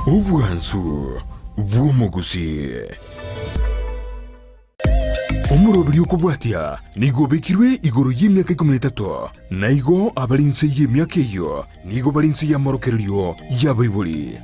Obwansu bw'omogusii. Omoroberi okobwatia nigo obekirwe igoro y'emiaka ikomi na etato, na igo abare inse y'emiaka eyio nigo bare inse y'amorokererio y'abaibori.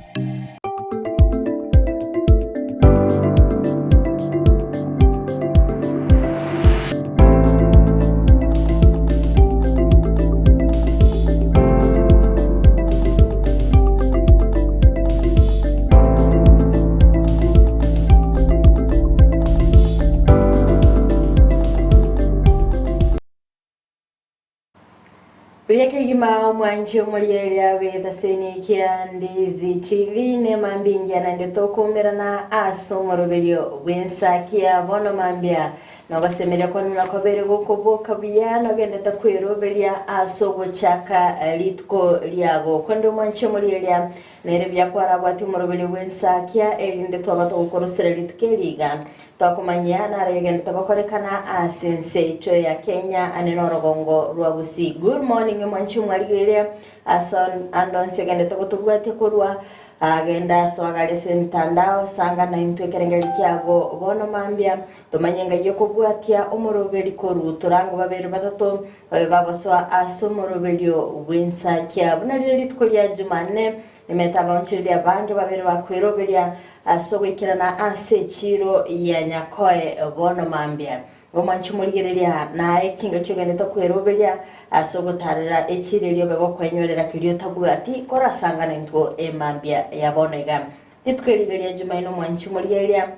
Buya kegima omwanchi omorieria bw'etaseni kia Ndizi TV ne mambia engiya naende tokoumberana ase omoroberio bw'ensakia bono mambia Nogosemeria kwane nakobeire gokoboka buya, nogendete kweroberia ase ogochaka rituko riago. Korende omwanche omorieria, nere buya kwarabwatie omoroberio bw'ensakia, erinde twaba togokorosera rituko eri iga. Twakomanyia naro yagendete gokorekana ase ense yaito ya Kenya ane norogongo rwa Gusii. Good morning omwanche omwarigereria ase ande onsi ogendete gotobwatia korwa Agende asoagare ase emitandao, sanga naintwe ekerengererio kiago bono mambia, tomanye ng'ai okobwatia omoroberi korwa torango babere batato babe bagosoa ase omoroberio bw'ensakia. Buna rire rituko ria Jumanne, nimete abaonchoreria abange babere bakweroberia ase ogoikerana ase echiiro ya Nyakoe bono mambia. Omwanche omorigereria, naye chingaki ogendete kweroberia ase ogotaarera echiira eria obe gokwenyorera keria otabwati, korasangane intwo emambia ya bono iga. Rituko eri iga ria Jumaine omwanche omorigereria,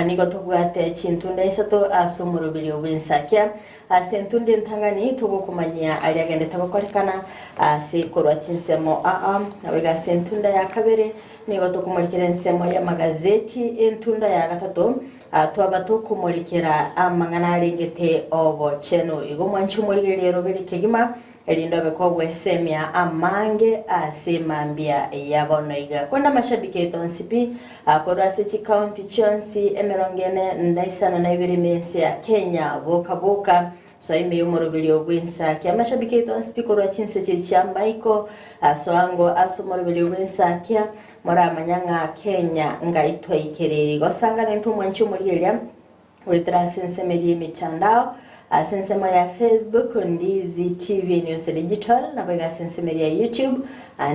nigo tobwate chintunda isato ase omoroberio bw'ensakia. Ase entunda entang'ani togokomanyia aria agendete gokorekana ase korwa chinsemo aa, naboigo ase entunda ya kabere nigo tokomorikera ensemo y'amagazeti, entunda ya gatato Twaba tokomorikera amang'ana arengete obochenu. Igo mwanche omorigererie eroberi kegima, erinde obe kogwesemia amange ase mambia ya bono iga. Korende amashabiki aito onsi pi, korwa ase chikaunti chionsi emerongo ene na isano na ibere ime y'ense ya Kenya, boka boka, soa ime y'omoroberio bw'ensaki. Amashabiki aito onsi pi korwa chinse chiria chia Maiko, soa ango ase omoroberio bw'ensakia, Moramanya ng'a Kenya ngai twaikereri gosangana intwe omwanchi omorigereria goetera ase ensemo eria y'emitandao, ase ensemo ya Facebook Ndizi TV News Digital, naboigo ase ensemo eria ya YouTube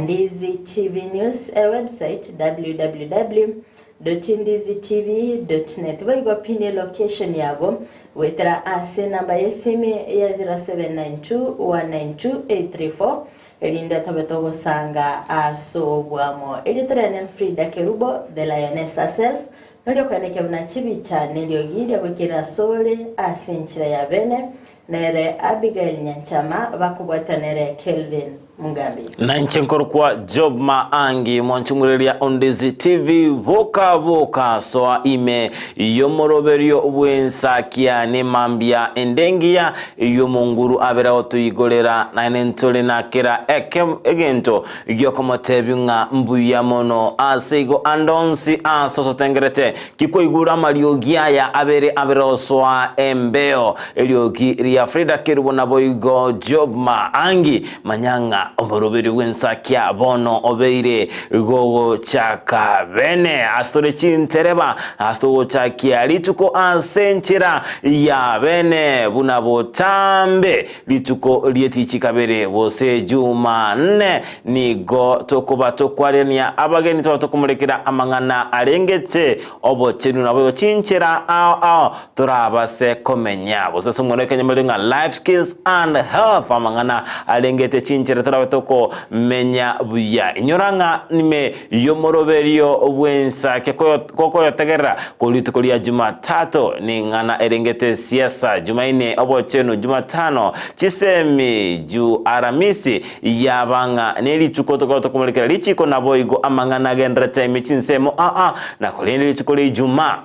Ndizi TV News, ewebsite www.ndizitv.net. Boigo pin elocation yago goetera ase enamba y'esimi ya 0792 192 834 Erinde tobe togosanga as'obwamo. Erieta riane Frida Kerubo, the lioness herself, noria okoenekia buna chibicha neriogi riagoikerera asore ase enchera ya bene, nere Abigail Nyanchama, bakobwatwa nere Kelvin Mugambi. Na inche nkorokwa Job Maangi, mwanchung'ureria Ondizi TV, boka boka soa ime y'omoroberio bw'ensakia nemambia ende engiya Eyio omonguru abere agotoigorera, naende ntore na kera eke egento gi'okomotebia ng'a mbuya mono. Ase igo ande onsi aase ototengerete, ki kwaigure amariogi aya abere abere osoa embeo, eriogi ria Frida Kerubo naboigo Job Maangi, manya ng'a omoroberio bw'ensakia bono obeire gogochaka bene. Ase tore chintereba, ase togochakia rituko ase enchera ya bene buna botambe rituko ri'etichi kabere gose Jumanne, nigo tokoba tokwarerania abageni toba tokomorekera amang'ana arengete obochenu naboigo chinchera ao ao Torabase komenya gose ase omwana w'ekenyamorero ng'a Life Skills and Health amang'ana arengete chinchera torabe tokomenya buya. Inyora ng'a ime y'omoroberio bw'ensake kokoyotegerera ko rituko ria Jumatatu ning'ana erengete siasa, Jumaine obochenu, Jumatano chisemi, Juaramisi yaba ng'a nerituko tokoba tokomorekera richiko naboigo amang'ana agenderete ime chinsemo aa na korende rituko ria Ijumaa.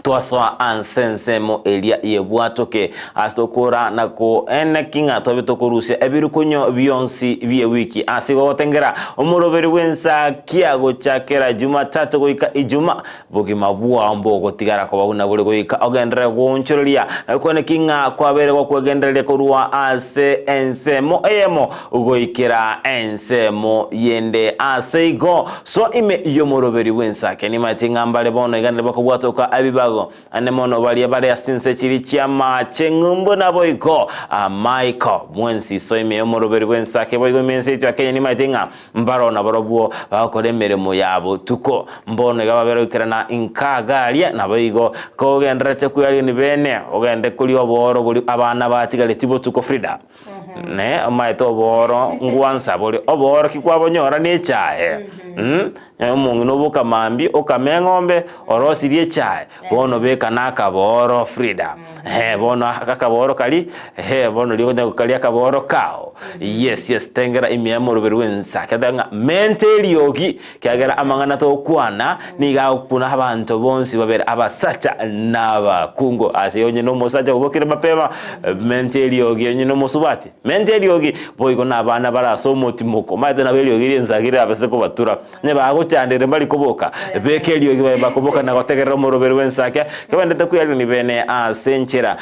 Twasoa anse ensemo eria y'ebwatoke, ase tokora na koeneki ng'a tobe tokorusia ebirukunyo bionsi bi'ewiki. Ase igo gotengera omoroberi bw'ensakia gochakera Jumatatu goika Ijuma, bogima bwao mbogotigara koba buna bore goika ogenderere goonchoreria na koeneki ng'a kwabeire gokwegendereria korwa ase ensemo eyemo goikera ensemo yende. Ase igo, soa ime y'omoroberi bw'ensake. Nimanyete ng'a mbare bono iga naende bakobwatoka ebibago, naende mono baria bare ase chinse chiria chi'amaache ng'umbu naboigo amaiko. Mwensi soa ime y'omoroberi bw'ensake, boigo ime ense yaito ya Kenya nimanyete ng'a mbaro nabarobwo bagokora emeremo ya botuko. Mbono iga babere goikerana inka iga aria, naboigo kogendererete kwearigania bene, ogende koria obooro boria abana batigaretie botuko. Frida. Ne omaete obooro ngwansa bore, obooro ki kwabonyora ne echae? Mm, omong'ina oboka mambia okame eng'ombe orosirie echae, bono beka na akabooro Frida. Ehe, bono akabooro karia, ehe, bono riria okonya gokaria akabooro kao. Yes, yes, tengera ime ya omoroberi bwensa, ekero ng'a menta eriogi, ekiagera amang'ana togokwana nigo agokuna abanto bonsi babere, abasacha na abakungu. Ase onye na omosacha obokire mapema, menta eriogi, onye na omosubati, menta eriogi, boigo na abana bare ase omotimoko. Omanyete nabo eriogi ri'ensagi rirabase kobatura, onye bagochandire mbari koboka, beka eriogi babe bakoboka na gotegerera omoroberi bw'ensake, kebendete kwearigania bene ase enchera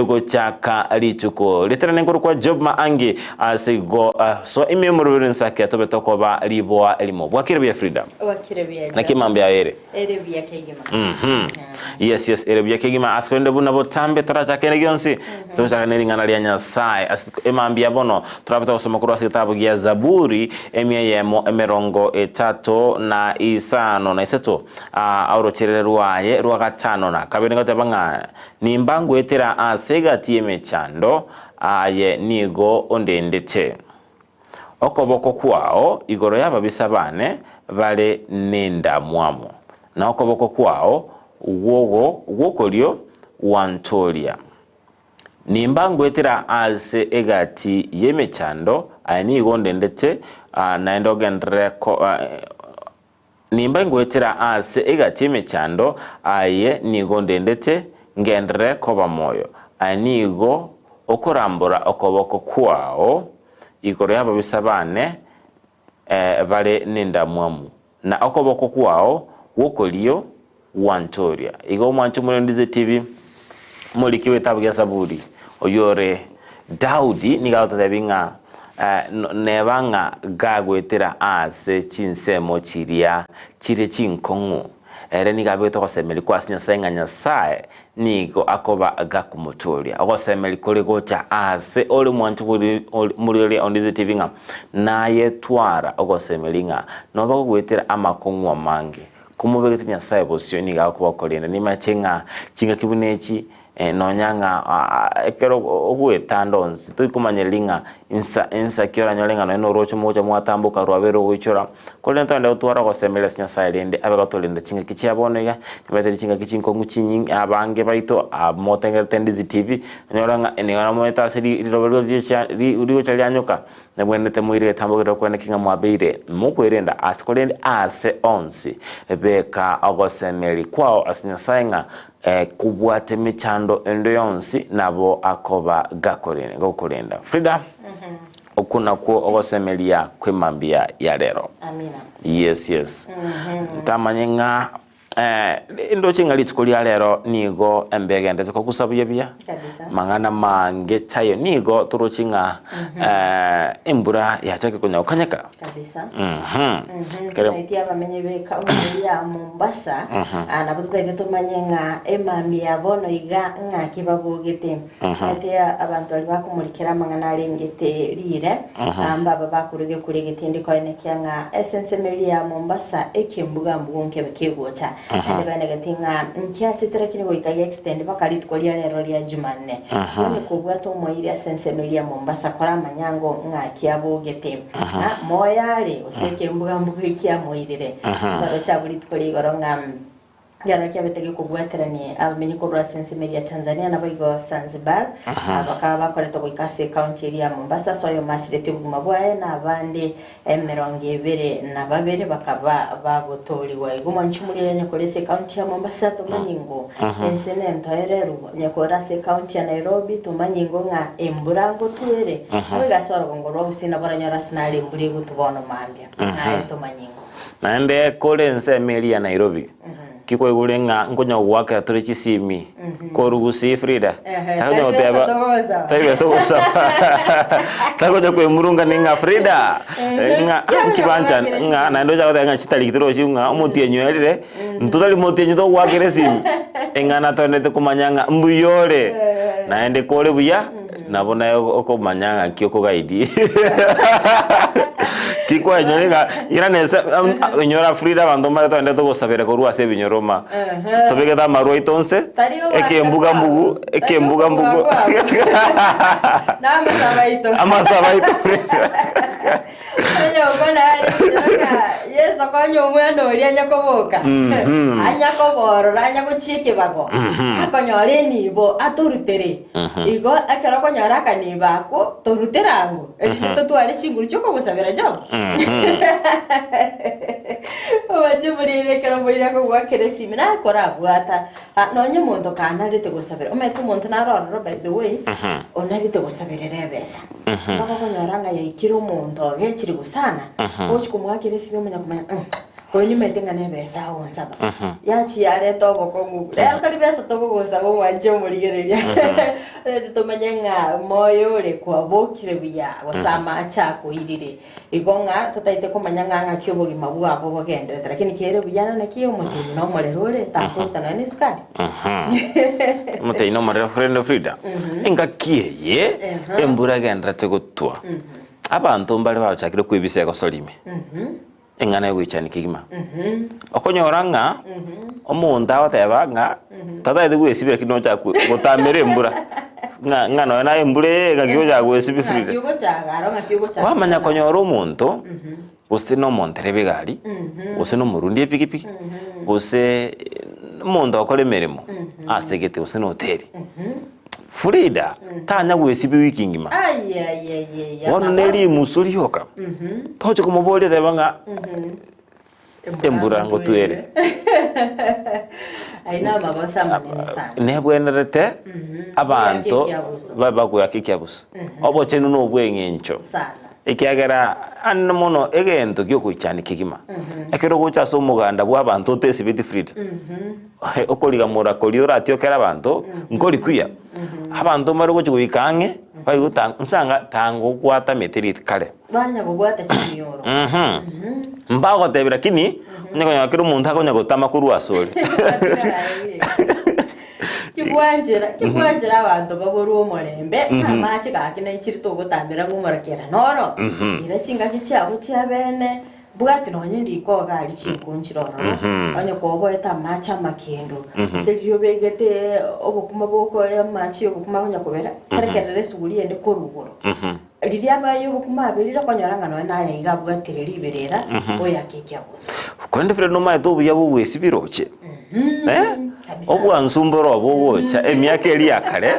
y'ogochaka rituko. Ritanani nkorokwa Job Maangi, Ase igo, soa ime y'omorweri ensake, tobe tokoba riboa erimo. Bwakire buya Frida? Bwakire buya Naki Job. mambia ere? Ere buya kegima. Mhm. Yes, yes, ere buya kegima. Ase korende buna botambe torachake ere gionsi, togochaka ne ring'ana ria Nyasae. Ase emambia bono, torabe togosoma korwa ase egetabu gia Zaburi, emia eyemo emerongo etato na isano na isato, ah, orocherere rwaye rwa gatano na kabere ngoteba ng'a, Nimba ngoetera ase egati y'emechando, Aye nigo ondendete. Okoboko kwao igoro y'ababisa baane bare nendamwamu, na okoboko kwao gw'okorio gwantooria. Nimba ngoetera ase egati y'emechando, aye nigo ondendete, naende ogenderere Nimba ngoetera ase egati y'emechando, aye nigo ondendete ngenderere koba moyo. Aye nigo okorambora okoboko kwao igoro y'ababisa baane bare nendamwamu, na okoboko kwao gw'okorio gwantooria. Igo omwanche omorendise TV, omoriki bw'etabu gia Saburi, oyio ore Daudi, nigo agototebia ng'a neba ng'a gagoetera ase chinsemo chiria chire chinkong'u, ere nigo abegete ogosemeria kwa ase Nyasae ng'a Nyasae nigo akoba gakomotooria. Ogosemeria kore gocha ase ore omwanche omorioria onde TV ng'a naye twara ogosemeria ng'a noba gogoetera amakong'u amange, Komobegete Nyasae bosio nigo agokoba korende nimache ng'a chingaki buna echi, nonya ng'a ekero ogoetanda onsi toikomanyereria ng'a insa insa ki oranyore ng'a nonya noroche mogocha mwatamboka rwabeire ogoichora, korende togende gotwara ogosemeria ase Nyasae rende abe gotorenda chingaki chia bono iga, nibaetere chingaki chinkong'u chinying abange baito motengerete Ndizi TV, onyore ng'a nigo namoete ase riroba rigocha rigocha rianyoka. Nabwenerete moire egetambo keria okweneki ng'a mwabeire mokwerenda ase, korende aase onsi beka ogosemeria kwao ase Nyasae ng'a kobwate emechando ende yonsi nabo akoba gakorenda. Frida, okwo nakwo ogosemeria kw'emambia ya rero. Amina. Yes, yes. Ntamanye ng'a Ndoche ng'a rituko ria rero nigo embe egenderete kogusa buya buya, Kabisa. mang'ana mange taiyo, nigo toroche ng'a embura yachakire konya gokanyeka. Kabisa. Mhm. Kere- Tomaeti abamenyi b'ekaunti ya Mombasa, ah, nabo totaete tomanye ng'a emambia ya bono iga ng'aki babogete. Omanyete abanto baria bakomorikera amang'ana arengete riire, ah, mbaba bakoruga ekura egetindi koenekia ng'a ase ensemo eria ya Mombasa ekembugambugu nkebe kegocha. Naende baenegeti ng'a nkiachete lakini goika giextend mpaka rituko ria rero ria Jumanne. Onye kobwate omoiri ase ensemo eria ya Mombasa kora amanyango ng'aki abogete, ng'a moyo are gose ekembugambugu ekiamoirire. Ntoroche abwo rituko ria igoro ng'a. Ekiagera kiabete gekobwaterania abamenyi korwa ase ensemo eria ya Tanzania naboigo Zanzibar, bakaba bakoretwa goika ase ekaunti eria ya Mombasa ase oyomo asiretie obogima bwaye na abande emerongo ebere na babere bakaba bagotoorigwa. Igo mwanche omoria onye kore ase ekaunti ya Mombasa tomanyi ng'o ense nentoereru, onye kore ase ekaunti ya Nairobi tomanyi ng'o ng'a embura ngotwere, naboigo ase orogongo rwa Gusii nabo oranyore ase nare embura egotwa bono mambia, naye tomanyi ng'o. Naende kore ensemo eria ya Nairobi, ki kwaigure ng'a nkonya gogoakera tore chisimi korwa Gusii Frida? Takonya Tari goteba besa togosaba. tari besa togosaba. Takonya kwemurungania ng'a Frida ng'a Kiakonya nkibancha gogoakera ng'a esimi. naende ocha goteba ng'a chitariki torochi ng'a omotienyi oerire ntotari motienyi togoakera esimi. Eng'ana toendete komanya ng'a mbuya ore naende kore buya Nabo naye okomanya ng'aki okogaidi. Tikwenyora ng'a irana ense inyora Frida abanto mbare togende togosabera korwa ase ebinyoro ma. Tobegete amarwa aito nse, Tari ogwaka ekembuga mbugu, kwabo. Tari ekembuga okobua mbugu. kwabo. Na amasabo aito. Amasabo aito Frida. Onye gokwana are ebinyoro ng'a Yeso konya omwana oria anya koboka, anya koborora, anya gochia ekebago, akonyora enibo atorutere. Igo ekero okonyora akanibo akwo, torutere ango, erinde totware chinguru chi'okogosabera Job. Obache morire ekero morire akogoakera esimi, naye korabwata, ah, nonye omonto kanarete gosabera, omanyete omonto naro ororo by the way, onarete gosaberera ebesa. Mpaka okonyora ng'a yaikire omonto ogechire gosana, ogochia komoakera esimi omanya komanya mm, oyo nimaete ng'a nebesa agonsaba. Yachia yareta obokong'u. Rero tari besa tokogosaba omwanche omorigereria. Omanyete tomanye ng'a moyo ore kwabokire buya, gose amache akoirire. Igo ng'a totaete komanya ng'a ng'aki obogima bwabo bogenderete, lakini kere buya naki omotenyi na omorero ore, takoruta nonya na esukari. Omotenyi na omorero friend Frida, engaki eye embura egenderete gotwa, abanto mbare bachakire kwebisa egosori ime, eng'ana yogoichania kegima. Okonyora ng'a omonto agoteba ng'a tataete gwesibia lakini nochaka gotamera embura, ng'a ng'a nonya naye embura eye ng'aki ogochaka gwesibia Ng'aki Frida. ogochaka aro ng'aki ogochaka Kwamanya kong'aa. konyora omonto, gose na omontereba egari, gose na omorundi epikipiki, gose omonto okora emeremo ase egete gose na hoteli. Frida tanya gwesibia wiki engima. Ai, ai, ai, ai, Bono ne amagoso. rimusu rioka. Toche komoboria teba ng'a embura ngotwere. Ayio namagoso amanene sana. Nebwenerete abanto Goyaka ekiabuso. babe bagoyaka ekiabuso. Obochenu na obweng'encho. Sana. Ekiagera ande mono egento giogoichania kegima. Ekero ogocha ase omoganda bw'abanto otesibeti Frida. Okorigamora koria oratiokere abanto, nkori kuya. Abanto mbare gochia goika ang'e, baigwe ta nsanga tangokwatamete rit kare. Banya kobwata chimioro. Mbagotebia lakini, onye konyora kera omonto akonya gotama korwa asore. Kibwanchera, kibwanchera abanto baborwe omorembe, amache gaki naichire togotambera bw'omorakera noro. Ira chingaki chiabo chia bene, Bwati nonya riko iga aria chinkunchire ororo, onye koboete amache amakendu, gose riria obegete obokima boko amache y'obokima akonya kobera, terekerera esuguri ende korwa igoro. Riria abaye obokima aberire okonyora ng'a nonya naye iga abwatire riberera, oyake ekiabuso. Korende Fred nomaete obuya bw'ogwesibia roche eh? Kabisa. Obwansu mboro obo ogocha emiaka eria ya kare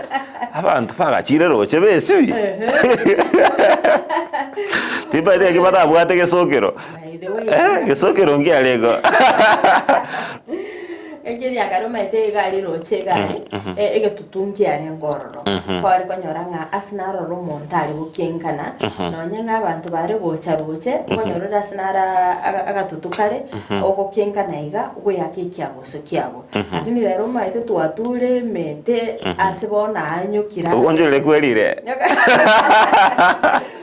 abanto bagachire roche besibie timbaete gaki batabwate gesokero By the way, eh, gesokero nkiarego Ekeria kare omanyete iga aria roche iga aria, egetutu nkiarenge ororo. Kware konyora ng'a ase naroro omonto are gokenkana, nonye ng'a abanto bare gocha roche, okonyora ore ase naro agatutu kare, ogokenkana iga, ogoyaka ekiagoso kiago. Lakini rero omanyete twature emete ase bono aanyokire Ogonchorire kwerire.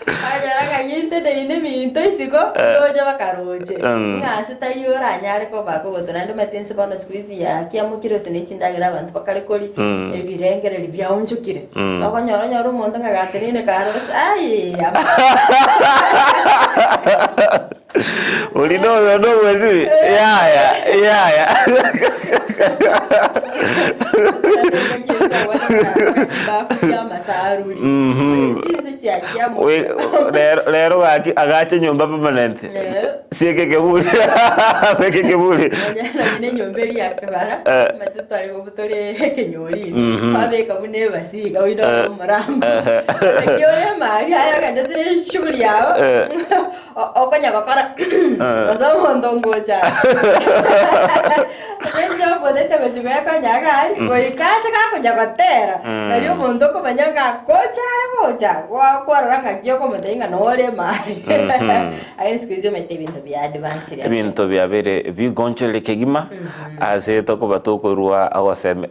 Okonyora ng'a inte neino eminto isiko, tocha bakaroche. Ng'a ase taiyo oranyare koba kogotwa naende omanyete ense bono siku hizi yakiamokire gose ne chindagera abanto bakare koria, ebirengererio biaonchokire. Tokonyora onyore omonto ng'a gateneine karoche aye ama. Oria noyo nobwesibia yaya yaya. Chibafu chia amasaruri. Chinse chia. Yakiamokire. Rero rero gaki agache nyomba permanent. Eh. Sieke ekeburi. Beke ekeburi. Nonya nonya na enyomba eria ya kebara, Eh. omanyete tware gobutora ekenyori, Mhm. twabeka buna ebasi iga oino Eh. omorango. Ehe. Naki ore emari aye ogenderete eshughuli yago, Eh. o- okonya gokora gose omonto ngocha Ase inche okotete gochia goekonya iga aria, goika ache gakonya gotera, nario omonto okomanya ng'a gocha are gocha, gwa kwarora ng'aki okomotebia ng'a nore emari. Lakini siku hizi omanyete ebinto bia advanced Ebinto biabeire bigonchorire kegima ase tokoba tokorua ogosemi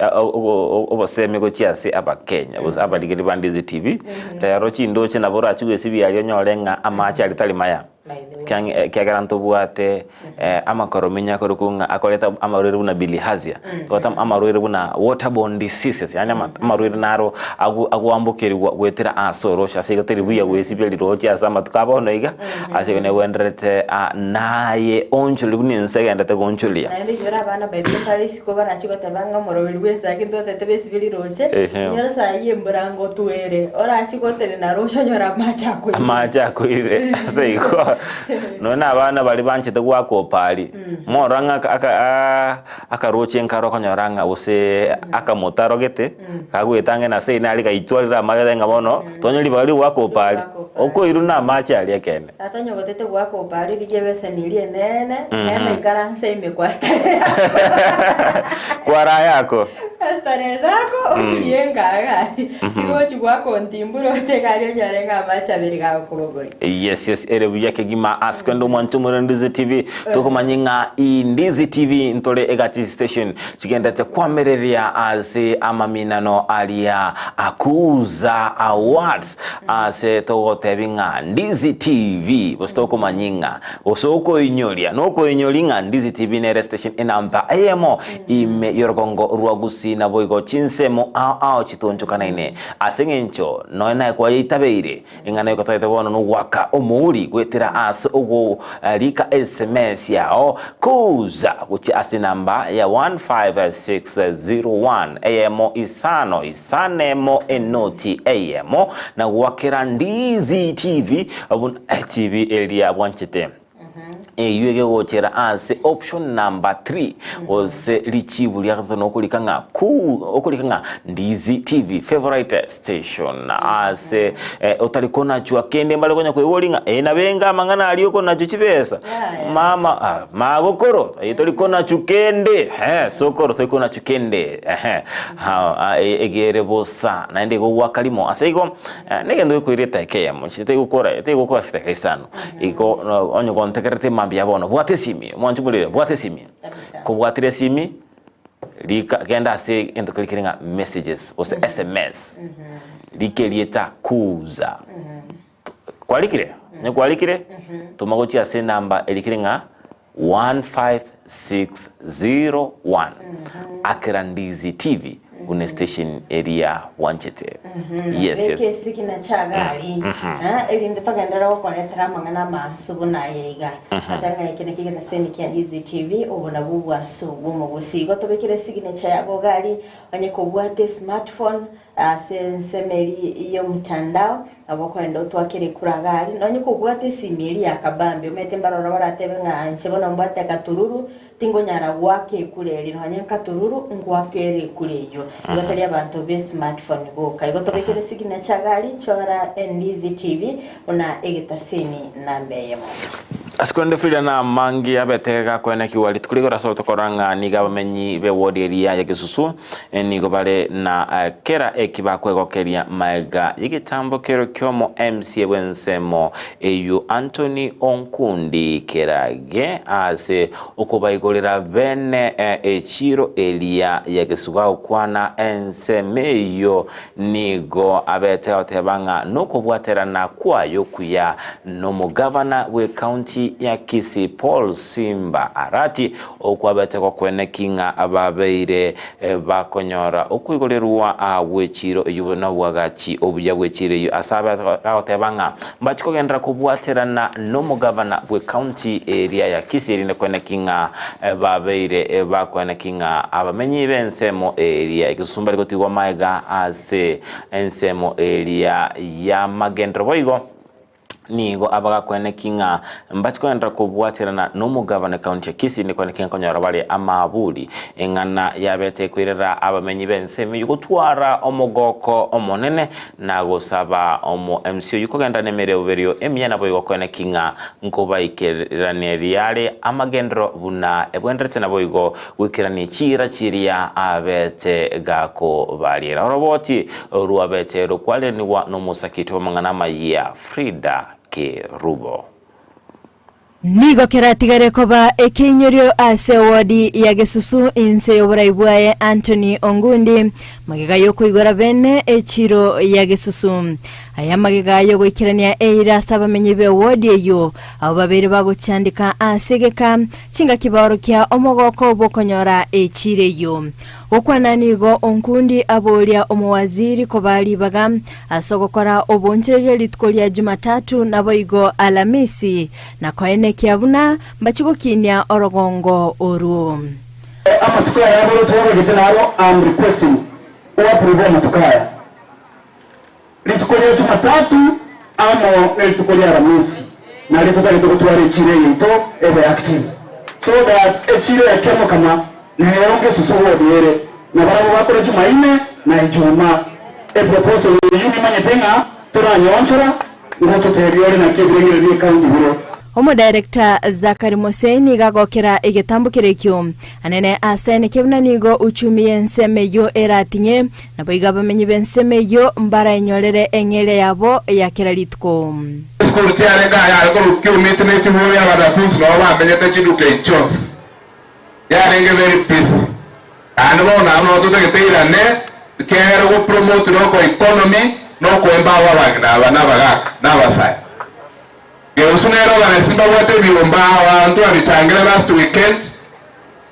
obosemi gochia ase abakenya gose abarigeri ba Ndizi TV, rero chindoche nabo orachie gwesibia aria onyore ng'a amache aria tari maya. Ekiagera ntobwate amakorominyo akorokwa ng'a akoreta amarwaire buna bilharzia, tobwate amarwaire buna water borne diseases, yaani amarwaire naro agoambokerigwa goetera ase oroche ase igo teri buya goesibia riroche ase amatuko a bono iga, ase igo negwenderete naye oonchoreria buna ense egenderete goonchoreria. Naende inyora abana baito bare isiko barache goteba ng'a omoroberi bwensi ake ntwatete besibie riroche, inyora saa eyio embura ngotwere, orache gotenena roche onyore amache akoirire. Amache akoirire ase igo nonya na abana baria banchete goaka opari, morora ng'a aka aka akaroche nkaro okonyora ng'a gose akamotaro gete, kagoeta ang'e na ase aria gaitwarire amagete ng'a bono, tonya ribaga ria goaka opari, okoirwa na amache aria ekeene. Tata onye gotete goaka opari rigia ebeseni eria enene, genda ikaranse ime kwa starehe yako. Kwara yako. Kwa starehe zako oturie engaga aria. Igo ochia goaka ontimbura oche iga aria onyore ng'a amache abere gagokobogoria. Yes yes ere buya kegima ase kende omwancho omore Ndizi TV tokomanya ng'a i Ndizi TV ntore egati station chigendete kwamereria ase amaminano aria akuuza awards Ase togotebi ng'a Ndizi TV, gose tokomanya ng'a, gose okoinyoria, nokoinyori ng'a Ndizi TV nere station enamba eyemo ime y'orogongo rwa Gusii naboigo chinsemo ao ao chitonchokanaine. Ase eng'encho nonya naye kwayeitabeire, eng'ana yoka totagete bono nogoaka omouri goetera ase ogorika sms yao kuza gochia ase enamba ya 15601 eyemo isano Sanemo enoti eyemo na goakera Ndizi TV buna TV eria bwanchete. Eyio egegochera ase option number 3 gose richibu ria gatato nokorika ng'a ku okorika ng'a Ndizi TV favorite station ase eh, otari konachwa kende mbare konya koigwa ng'a eh nabenga amang'ana aria okonachwa chibesa mama ah, magokoro eh, tori konachwa kende eh, sokoro tori konachwa kende ehe Ha, egere bosa, naende igo gwaka rimo. Ase igo, negento gekoira edaika eyemo, tegokora tegokora chidakika isano. Igo onye gontegerete mambia bono, bwata esimi, omwanchi omorere, bwata esimi. Kobwatire esimi, rika genda ase egento keria kere ng'a messages gose sms, rika erieta kuza. Kwarikire? Onye kwarikire, toma gochia ase enamba erikire ng'a 15601 Akera Ndizi TV buna estation eria bwanchete. Yes, Beka yes. esegi na chagari erinde togenderere gokoretera amang'ana amansu buna aya iga. Ata ng'a eke nakio egetaseni kia Ndizi TV, obo nabwo obwansu bw'omogusi. Igo tobekere esignature yago gari onye kobwate esmartphone Ase ensemo eria y'omotandao, nabo okoenda otwakere ekura iga aria, nonye kobwate esimi eria ya kabambe, omanyete mbaroro baratebe ng'a inche bono mbwate akatururu, tingonyara goaka ekura eria, nonye nkatururu, ngoaka ere ekura eyio. Igo tari abanto be smartphone boka. Igo tobekere signature iga aria, chora Ndizi TV buna egetaseni namba eyemo. Ase korende Frida na amange abete gakoenekigwa rituko rigoro ase ogotokorora ng'a nigo abamenyi b'ewodi eria ya Gesusu Nigo bare na kera eki bakwegokeria magega y'egetambo kero ki'omo MCA bw'ensemo eyio Anthony Onkundi Kerage ase okobaigorera bene echiro eria ya Gesuga gokwana ensemo eyio nigo abete goteba ng'a nokobwaterana kwaye okuya nomogavana bw'ecounty. ekaunti ya Kisii Paul Simba Arati okwabete gokweneki ng'a babeire bakonyora okoigorerwa gw'echiiro eyio na obwagachi obuya bw'echiiro eyio ase abe agoteba ng'a mbachi kogenderera kobwaterana nomogavana bw'ekaunti eria ya Kisii erinde kweneki ng'a babeire bakweneki ng'a abamenyi b'ensemo eria egesusu mbari gotigwa magega ase ensemo eria y'amagenderero boigo Nigo abagakweneki ng'a mbache kogenderera kobwaterana nomogabane ekaunti ya Kisii nikweneki ng'a konyora bare amaaburi. Eng'ana yabete ekoirera abamenyi b'ensemo eyio gotwara omogoko omonene na gosaba omo MC oyio kogenderera nemeroberio emiya naboigo kweneki ng'a nkobaikeraneria are amagenderero buna ebwenderete naboigo goikerania chiira chiria abete gakobariera. Oroboti Rwabete rokwarenigwa nomosakiti bw'amang'ana amayia Frida Kerubo. Nigo keratigare koba ekeinyorio ase ewodi ya Gesusu inse y'oborai bwaye Anthony Ongundi magega y'okoigora bene echiro ya Gesusu. Aya magega y'ogoikerania eira ase abamenyi b'ewodi eyio abwo babeire bagochandika ase egeka chingaki baorokia omogoko bw'okonyora echiro eyio. Gokwana nigo Onkundi aboria omowaziri kobaa ribaga ase ogokora obonchereria rituko ria Jumatatu naboigo Alamisi, na koenekia buna mbachie gokinia orogongo orwo. Amatuko aya abere twabegete naro am requesting o approve amatuko aya. Rituko ria Jumatatu amo nerituko ria Aramisi nario totagete gotwara echiro eye yaito ebe active so that echiro ya Kiamokama nero ngesusu ward ere na barabwo bakore Jumaine na Ijumaa. Eproposal eyio nimanyete ng'a toranyeonchora ngototebia ore naki ebirengererio bie county bire. Omodirector Zachary Mose nigo agokera egetambo keria ekio anene asaeneke buna nigo uchumi y'ensemo eyio erating'e, naboigo abamenyi b'ensemo eyio mbaraenyorere eng'eria yabo ya kera rituko. Chisukuru chiarenge ayare korwa Kiumiti ne chiburi abanafunsi nabo bamenyete chiduka echi chionsi. Yarenge very busy. Naende bono nabo nabo totagete eirane ekiagera go promote noko economy na oko empower abang'ina aba na abagaka na abasae. Geusu nere oganeti mbabwate ebiombe abanto babichangire last weekend,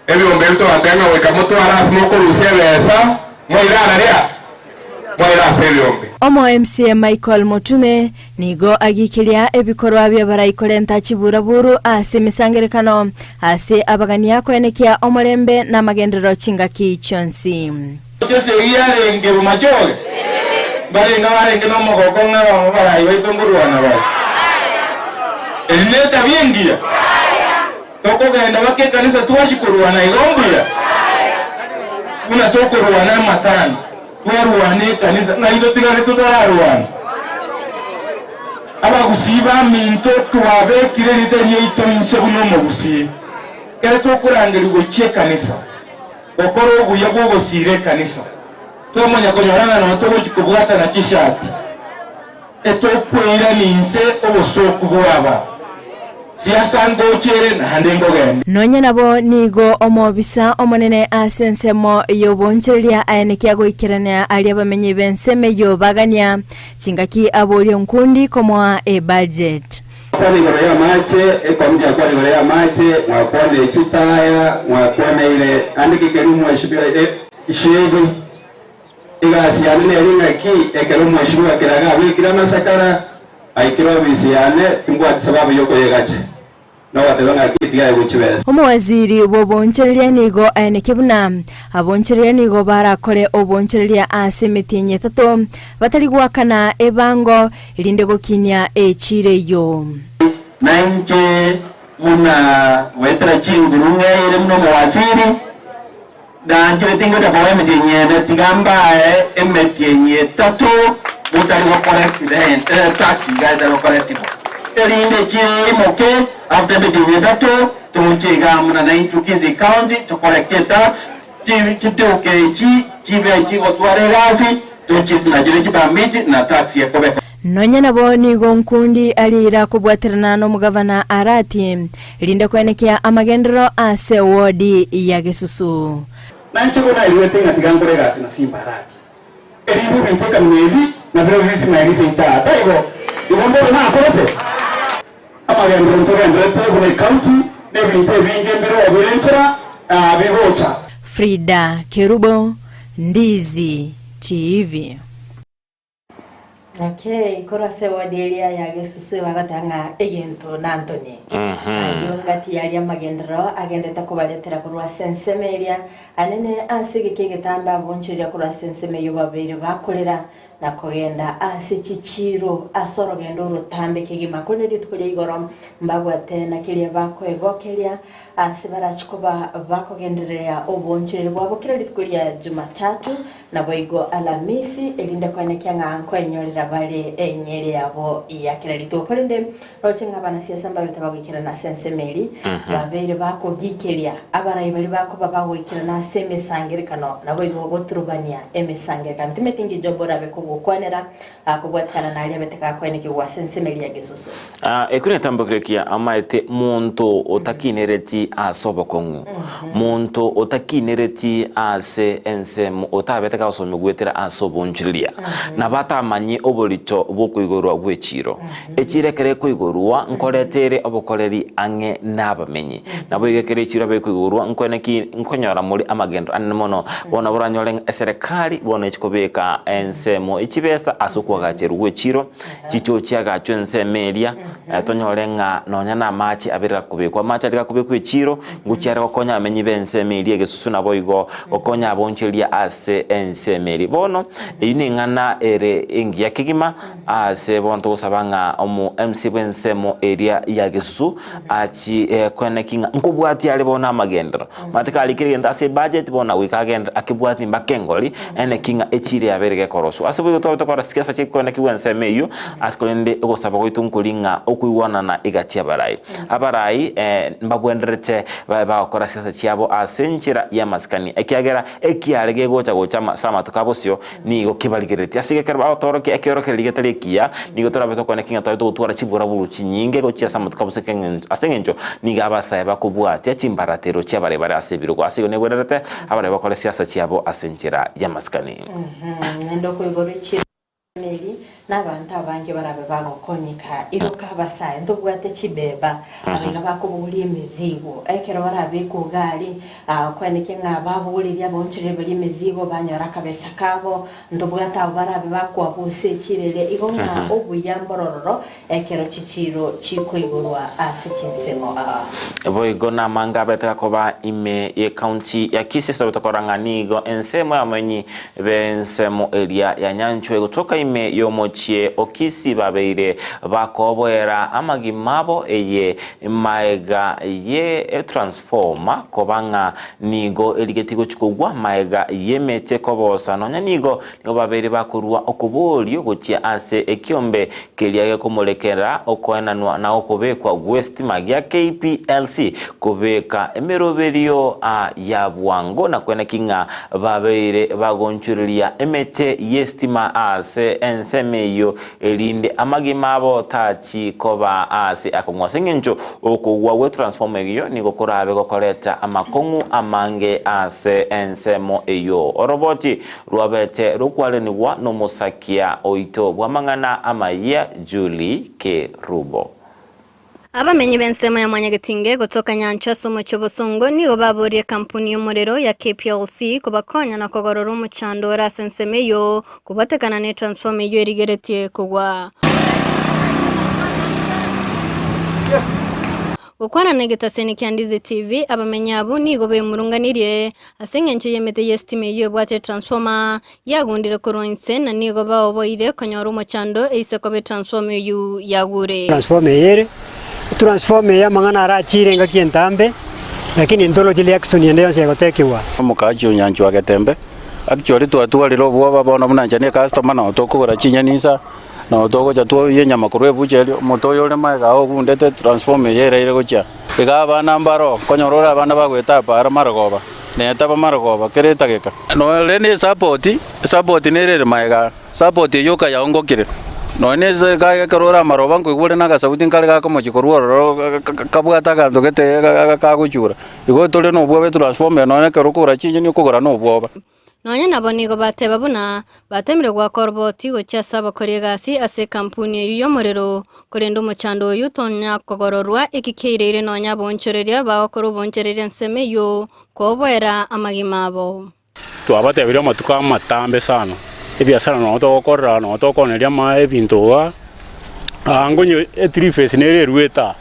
ebiombe ebi togateba ng'a goika motware ase mokorusia ebesa, mwaire araria? Mwaire ase ebiombe. Omo MCA Michael Motume nigo agikiria ebikorwa bi'abarai korenta chiburaburu ase emesangerekano ase abagania koenekia omorembe na amagenderero chingaki chionsi. Gochia esegi yarenge bomachoge, mbarenge abarenge nomogoko ng'a abarai baito nkorwana bare. Eri netabia engiya? Tokogenda baka ekanisa twachia korwana igo mbuya? Buna tokorwana amatanga, twarwana ekanisa, ng'ai totigare totararwana? Abagusii baminto twabekire erieta riaito inse buna omogusii, ekero tokorangerigwa gochia ekanisa. Gokora obuya bw'ogosiira ekanisa, twamanya konyora ng'a nabo togochia kobwatana chishati, etokweirania inse obosooku bw'aba siasa ngocha ere naende nkogenda. Nonya nabo nigo omobisa omonene ase ensemo y'obonchereria aenekia goikerania aria abamenyi b'ensemo eyio bagania chingaki aborie nkundi komoa ebudget. Mwakwana igoro y'amache, ekombi yakwana igoro y'amache, mwakwanire chitaya, mwakwaneire ande ki keria omweshimiwa Shebi. Egasi yane nere ng'aki ekero omweshimiwa Kiraga abekire amasakara, aikire obisi yane, timbwati sababu y'okoyegacha. Nogoteba ng'aki tiga aegwe chibesa. Omowaziri bw'oboonchoreria nigo aenekia buna aboonchoreria nigo barakore oboonchoreria ase emetienyi etato batari goakana ebango erinde gokinia echiiro eyio. Na inche buna goetera chinguru ng'eire buna omowasiri, nanchire tingocha koba emetienyi ene, tiga mbae emetienyi etato motari gocollect rent, tax iga etari gocollectibwa, erinde chiimoke after emetienyi etato toche iga buna naintwe Kisii County tocollectie tax, chiduka echi chibe chigotwara egasi, toche nachire chipermit na tax ekobeka. Nonya nabo nigo nkundi ariira kobwaterana nomogavana Arati, erinde koenekia amagenderero ase ewodi ya Gesusu. Nainche bono naigwete ng'a tiga nkore egasi na Simba Arati, erinde ebinto ekamina ebi nabirobio bisimaye riseita. Taibo? Igo mbobe nakorete? Amagenderero ntogenderete buna ecounty na ebinto ebinge mbire obire nchera bigocha. Frida Kerubo, Ndizi TV. Okay, korwa ase ewodi eria ya gesusu ebagoteba ng'a egento na Anthony. Ayio ngati yaria amagenderero agendete kobaretera korwa ase ensemo eria anene ase egeka egetambe abonchoreria korwa ase ensemo eyio babeire bakorera na kogenda ase chichiiro ase orogendo orotambe kegima. Korende rituko ria igoro mbabwate na keria bakoegokeria ase barachie koba bakogendereria oboonchoreria bwabo kera rituko ria Jumatatu, naboigo Alamisi, erinde koenekia ng'a nkoenyorera bare eng'eria yabo ya kera rituko. Korende roche ng'a abanasiasa mbabete bagoikerana ase ensemo eria, babeire bakogikeria abarai baria bakoba bagoikerana ase emesangerekano, naboigo goturubania emesangerekano. Timeti nki Job orabe kogokwanera kobwatikana naria abete gakoenekigwa ase ensemo eria ya gesusu. Ekio negetambokero ekiya amaete monto otakinereti ase obokong'u, monto otakinereti ase ensemo, otabete gagosomia goetera ase obonchoreria, nabo atamanye oborito bw'okoigorwa gw'echiiro. Echiiro ekero ekoigorwa nkoreta ere obokoreri ang'e nabamenyi. Naboigo ekero echiiro abe ekoigorwa nkoene ki nkonyora more amagendo anene mono. Bono boranyore ng'a eserekari bono echi kobeka ensemo echibesa ase okoagacherwa gw'echiiro, Chichoo chiagachwe ensemo eria, tonyore ng'a nonya namache abere gakobekwa. Amache aria gakobekwa echiiro, ngochia are gokonya abamenyi b'ensemo eria egesusu naboigo gokonya abonchoreria ase ensemo eria. Bono, eyio neng'ana ere engiya kegima ase bono togosaba ng'a omo MC bw'ensemo eria ya gesusu achie koeneki ng'a nkobwatia are bono amagenderero. Omanyete karikire egento ase ebudget bono goika agenderere akebwatie mpaka engori, eneki ng'a echire yabeire gekoroswa. Ase boigo twabe tokora siasa chikoenekigwa ensemo eyio, ase korende ogosaba gwaito nkori ng'a okoigwanana egati y'abarai. Abarai mbabwenderete babe bagokora siasa chiabo ase enchera y'amasikani, ekiagera ekiare gegocha gocha ase amatuko a bosio nigo kebarigereretie. Ase igo ekero bagotorokia ekeorokererio getari ekiya, nigo torabe tokoeneki ng'a twabe togotwara chiburaburu chinyinge gochia ase amatuko a bosio ase eng'encho nigo abasae bakobwatia chimbaratero chi'abarai bare ase ebirogo. Ase igo nebwenerete abarai bakore siasa chiabo ase enchera y'amasikani. Naende okoigorwa echiiro eri, na abanto abange barabe bagokonyeka. Iroka abasae, ntobwate chibeba, abaiga bakobogoria emizigo. Ekero barabekwe gari, kweneke ng'a babogorerie abaonchoreria baria emizigo, banyora akabesa kabo, ntobwate abwo barabe bakoabusa echiro eria. Igo ng'a obuya mborororo ekero chichiiro chikoigorwa ase chinsemo aa. Boigo namanga abete gakoba ime y'ecounty ya Kisii ase tobete korora ng'a nigo ensemo y'abamenyi b'ensemo eria ya Nyanchwa egotoka ime y'omochie o Kisii babeire bakoboera amagima abo eye maega ye transformer koba ng'a nigo erigetie gochia kogwa maega y'emete kobosa nonya nigo Nigo babeire bakorua okoborio gochia ase ekiombe keria gekomorekera okoenanwa na okobekwa gw'esitima gia KPLC kobeka emeroberio ya bwango na kweneki ng'a babeire bagonchureria emete y'esitima ase ensemo eyio erinde amagima abo tachi koba aase akong'u ase engencho okogwa gwe transformer eyio nigo korabe gokoreta amakong'u amange ase ensemo eyio. Oroboti Rwabete rokwarenigwa nomosakia oito bw'amang'ana amayia Julie Kerubo. Abamenyi b'ensemo ya Mwanyagetinge gotoka Nyanchwa ase omochie o Bosongo nigo baborie ekampuni y'omorero ya KPLC kobakonya na kogorora omochando ore ase ensemo eyio kobwatekana ne transformer eyio erigeretie kogwa. Gokwana negetaseni kia Ndizi TV, abamenyi abwo nigo bemurunganirie ase engencho y'emete y'esitima eyio ebwate etransformer yagundire korwa inse na nigo baoboire konyora omochando eise koba etransformer eyio yagure. Transformer eye ere, etransformer eye amang'ana arachire engaki entambe, lakini ntoroche reaction ende yonsi egotekigwa. Omokaachi o Nyanchwa Getembe, Actually twatwarire obwoba bono buna inche ne ecustomer nabo tokogora chinyeni insa. Nabo togocha twoyia enyama korwa ebucha eria, omote oyo ore magega ao ogundete transformer eye eraire gochia. Iga abana mbaro, nkonyora ore abana bagoeta para marogoba, na etaba marogoba kera etageka. Nore ne esapoti, esapoti nere ere magega aa, esapoti eyio okayaongokire, nonye na ase iga ekero ore amaroba nkoigwa ore na agasauti nkare gakomochia korwa ororo kabwate aganto gete kagochura. Igo tore na obwoba etransformer eye nonye ekero okogora chinyeni okogora na obwoba. Nonya nabo nigo bateba buna batemire goaka oroboti gochia ase abakori egasi ase ekampuni eyio y'omorero, korende omochando oyio tonya kogororwa eki keireire nonya aboonchoreria bagokora oboonchoreria ensemo eyio koboera amagima abo. Twabatebirie amatuko amatambe sana, ebiasara nonye togokorera nonye tokooneria amae ebinto igaa, aa nkonye ethree phase nere eruete aa,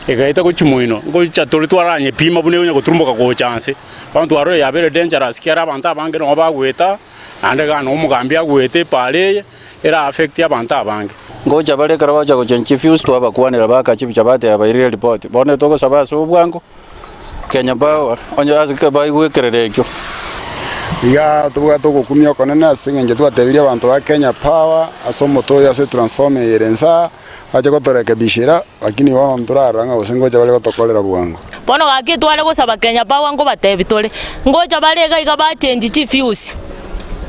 egaeta gochia moino, ngocha tore twaranyepima buna ekonya goturumboka gocha nse. Bono twarorire yabeire dangerous ekiagera abanto abange nabo bagoeta, naende igaa noo omogambi agoeta epaara eye, era affect abanto abange. Ngocha bare ekero bagocha gochenchia efuse twabakwanera baka chibicha bateba bairire eripoti. Bono togosaba ase obwango Kenya Power onye ase baigwe ekerero ekio. Iga tobwate ogokumia okonene ase eng'encho twatebirie abanto ba Kenya Power ase omote oyo ase etransformer eye ere inse aa, bache gotorekebishera lakini bono ntorarora ng'a gose ngocha bare gotokorera bwango. Bono gaki tware gosaba Kenya Power nkobatebi tore, ngocha bare iga iga bachengi chifuse,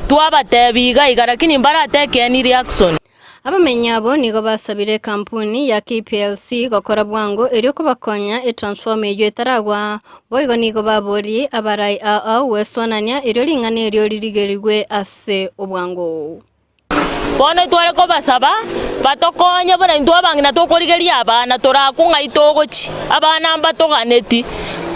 twabatebi iga iga lakini mbaratake any reaction. Abamenyi abwo nigo basabire ekampuni ya KPLC gokora bwango erio kobakonya etransformer eyio etaragwa. Boigo nigo baborie abarai ao ao gweswanania erio ring'ana erio ririgerigwe ase obwango. Bono tware kobasaba batokonye buna intwe abang'ina tokorigeria abana torakwe ng'ai togochia, abana mbatoganeti.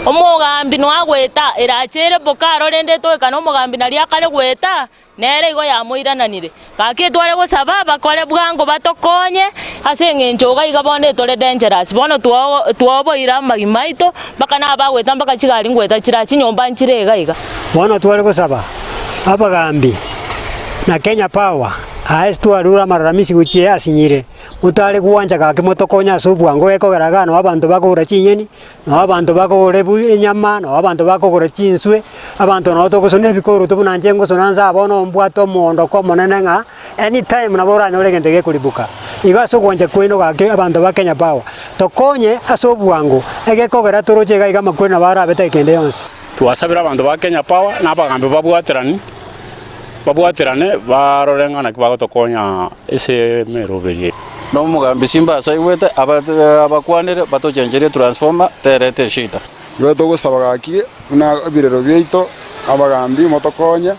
Omogambi noagoeta erache ere boka aro rende etoekane omogambi naria akare goeta. Nere igo yamoirananire, Gaki tware gosaba bakore bwango batokonye, ase engencho iga iga bono etore dangerous, bono twoboire amagima aito, mpaka nabagoeta mpaka chigari ngoeta chire aa chinyomba nchire iga iga. Bono tware gosaba abagambi na Kenya Power aye twarure amaroramisi gochia asinyire, motare gwancha gaki motokonye ase obwango gekogera igaa noo abanto bakogora chinyeni, Nao abanto bakogora ebu enyama, nao abanto bakogora chinswe, abanto nabo togosona ebikoroto buna inche ngosona nsa bono mbwate omoondoko omonene ng'a anytime nabo oranyore egento gekoribuka. Igo ase ogwancha kwaino gaki abanto ba Kenya Power, tokonye ase obwango, egekogera toroche iga iga amakweri nabo arabe tageka ende yonsi. Twasabire abanto ba Kenya Power na abagambi babwaterani, babwaterane barore ng'a naki bagotokonya ase emeroberi eye. Na omogambi Simba asaigwete abakwanire batochencherie transformer terete eshida. Igo togosaba gaki buna ebirero biaito abagambi motokonye,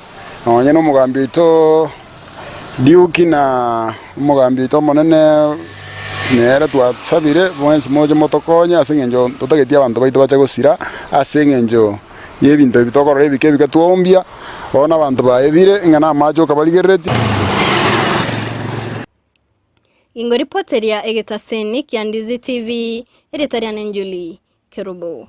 nonye na omogambi oito Duke na omogambi oito omonene nere twasabire mwensi moche motokonye ase eng'encho totageti abanto baito bache gosira ase eng'encho y'ebinto ebi tokorora ebike ebike twaombia, bono abanto baebire ng'a namache okabarigereretie. Ingo ripoteria egetaseni kia Ndizi TV, erieta riane Njuli Kerubo.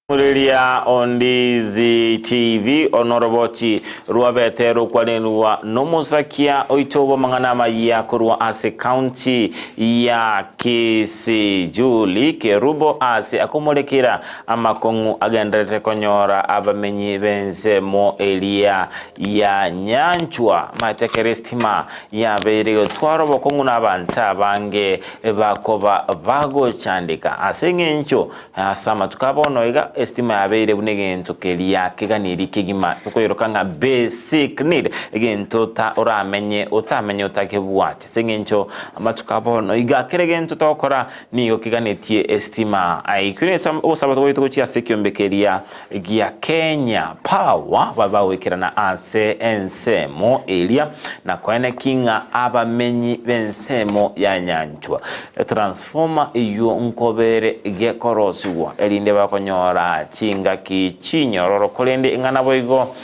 Riria Ondizi TV onoroboti rwabete rokwanenwa nomosakia oito bw'amang'ana amayia korwa ase county ya Kisii Julie Kerubo ase akomorekera amakong'u agendererete konyora abamenyi b'ensemo eria ya nyanchwa maete ekero estima yabeire gotwara obokong'u na abanto abange bakoba bagochandeka ase eng'encho ase amatuko a bono iga estima yabeire buna egento keria keganirie kegima tokoiroka ng'a basic need egento ota oramenye otamenye otakebwati ase eng'encho amatuko a bono iga kera egento togokora nigo keganetie estima. Ekio nese ogosaba gwaito gochia ase ekiombe keria gia Kenya Power babe bagoikerana ase ensemo eria na koeneki ng'a abamenyi b'ensemo ya Nyanchwa transformer eyio nkobere gekorosigwa erinde bakonyora chingaki chinyororo korende ing'a naboigo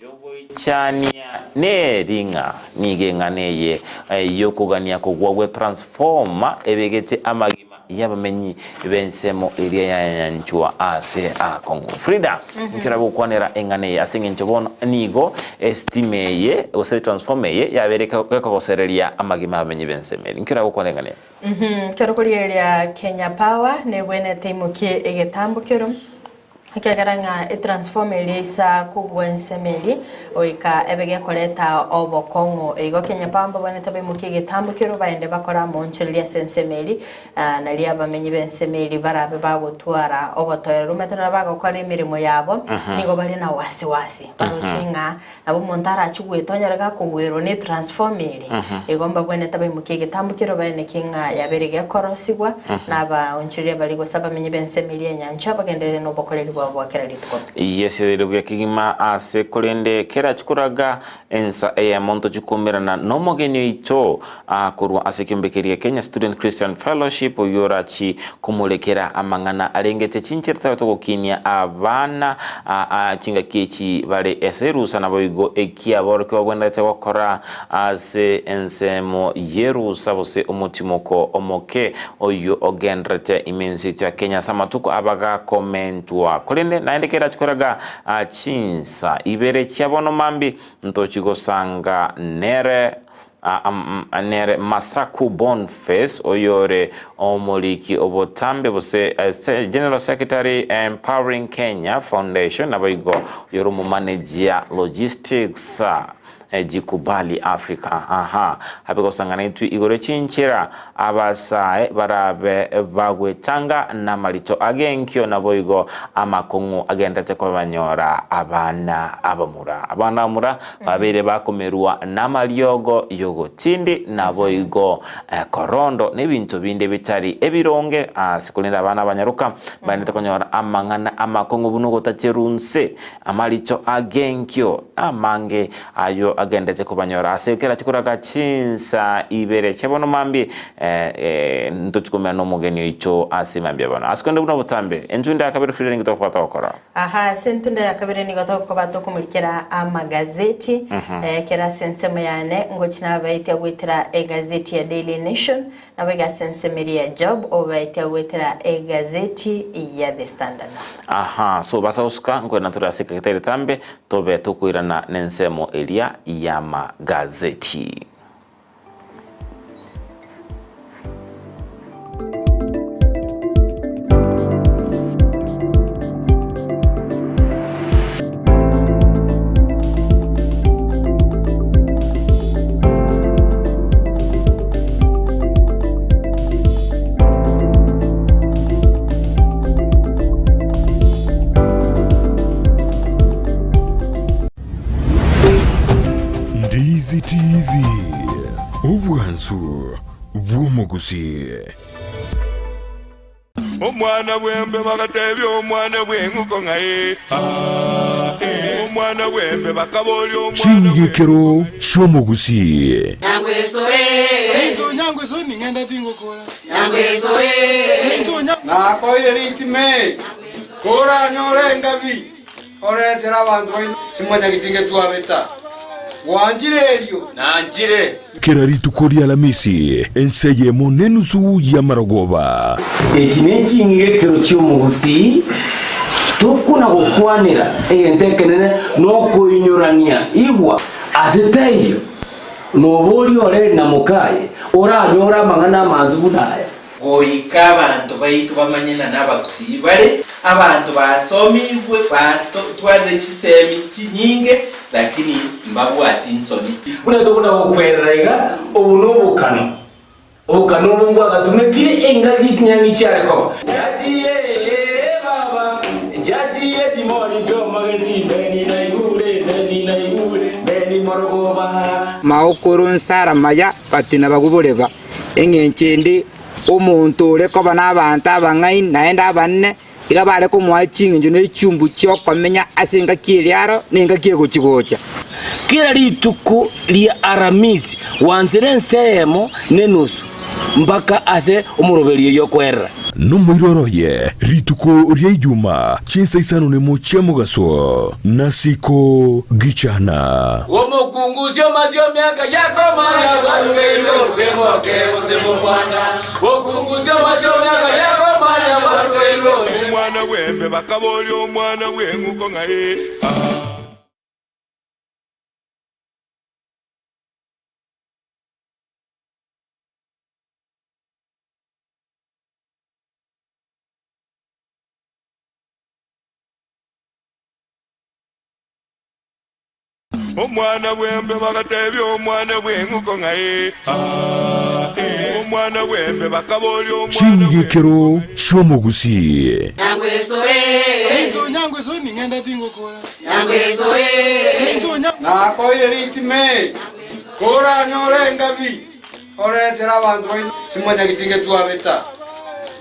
yogoichania neri ng'a nigo eng'ana eye yokogania kogwa gwe transformer ebegete amagima y'abamenyi b'ensemo eria yayanchwa aase aakong'u. Frida, nkera gokwanera eng'ana eye ase engencho bono nigo esitima eye gose etransformer eye yabeire gekogosereria amagima y'abamenyi b'ensemo eria. Nkera gokwana eng'ana eye. Ekero korigereria Kenya Power nebwenerete imokie egetambo kero. Ekiagera ng'a etransformer eria eisa kogwa ensemo eria, goika ebe gekoreta obokong'u. Igo Kenya Power mbabwenerete baimokie egetambo keria baende bakore amoonchoreria ase ensemo eria, nario abamenyi b'ensemo eria barabe bagotwara obotoereru. Omanyete nabo bagokora emeremo yabo, nigo bare na wasi wasi, baroche ng'a nabo omonto arachie goeta onyore gakogwerwa na etransformer eria. Igo mbabwenerete baimokie egetambo keria baeneke ng'a yabeire gekorosigwa, na abaonchoreria baria gose abamenyi b'ensemo eria y'enyancha bagenderere nobokoreri bwabo. bwabo bwa kera rituko. Yesirire buya kegima ase korende kera chikoraga ensa eyemo ntochikumerana nomogeni oito korwa ase ekeombe keria Kenya Student Christian Fellowship oyio orachi komorekera amang'ana arengete chinchera tabe togokinia abana chingaki echi bare ase erusa naboigo ekiaborokigwa bagwenerete gokora ase ensemo y'erusa gose omotimoko omoke oyio ogenderete ime ense yaito ya Kenya ase amatuko abagakomentwa. Korende naende kerachi koraga chinsa ibere chia bono mambi ntochi gosanga nere nere Masaku Bonface oyore omoriki obotambe gose General Secretary Empowering Kenya Foundation naboigo oyore omomaneja Logistics Jikubali Africa. Aha, abe gosang'ana intwe igoro chinchera, abasae barabe bagwetanga namarito ag'enkio, naboigo amakong'u agenderete kobanyora abana abamura. Abana abamura babeire bakomerwa namariogo y'ogotindi, naboigo korondo nebinto binde bitari ebironge ase korende abana abanyaroka mbagenderete konyora amang'ana amakong'u buna ogotacherwa nse. Amarito ag'enkio amange ayio agenderete kobanyora ase kera chikoraga chinsa ibere chia bono mambia, ntochikomera nomogeni oito ase mambia bono. Ase korende buna botambe, entunda ya kabere Frida ninki tokoba togokora? Aha, ase entunda ya kabere nigo tokoba tokomorikera amagazeti, kera ase ensemo yane ngochi nabaetia goetera egazeti ya Daily Nation, Nabo ase ensemo eria ya Job obaetia goetera egazeti ya The Standard. Aha, so basa gosuka nkoirana tore ase ekegeta egetambe tobe tokoirana nensemo eria y'amagazeti. Ndizi TV, obwansu bw'omogusii. Omwana bw'embe bagatebia omwana bw'eng'uko ng'a ee, aa, ee. Omwana bw'embe bakaboria omwana Ching'igekero chi'omogusii. Nakoire ritime, koranyore engabi, oretere abanto baino simwanyagetinge twabeta. Gwanchire erio? Nanchire. Kera rituko ri'Alamisi, ense eyemo nenusu y'amarogoba. Echi neching'igekero chi'omogusii, tokona gokwanera egento ekenene nokoinyorania igwa ase taiyo noboria ore na mokaye oranyore amang'ana amansu buna aya. Goika abanto baito bamanye ng'a nabagusii bare, abanto basomigwe, batwarire chisemi chinyinge, lakini mbabwati nsoni. Buna tokona gokwerera iga, obo nobokano, obokano obo mbwagatumekire engaki chinyangi chiare koba. Nchachire baba, nchachire chimori chi'omogesi, mbeni naigure, mbeni naigure, mbeni morogoba. Maokoro nsara maya batina bagwo boreba. Engencho ende, omonto ore koba nabaanto abang'aini naende abanene, iga bare komoa ching'encho ne chiumbu chi'okomenya ase engaki eria aro na engaki egochi-gocha. Kera rituko ria Aramisi gwansire ense eyemo nenusu mpaka ase omoroberio y'okwerera. Nomoiroro oye rituko ria Ijuma chinsa isano nemo chia mogaso, nasiko gichana. Omokungu osio miaka yakomanya barugeire gose moke gose momwana. Omokungu osio miaka yakomanya barugeire gose. Omwana bw'embe bakaboria omwana bw'eng'uko ng'a ee, aa. Omwana bw'embe bagatebia omwana bw'eng'uko ng'a ee, aa, ee. Omwana bw'embe bakaboria omwana Ching'igekero chi'omogusii. Nakoire ritime, koranyore engabi, oretere abanto baino simwanyagetinge twabeta.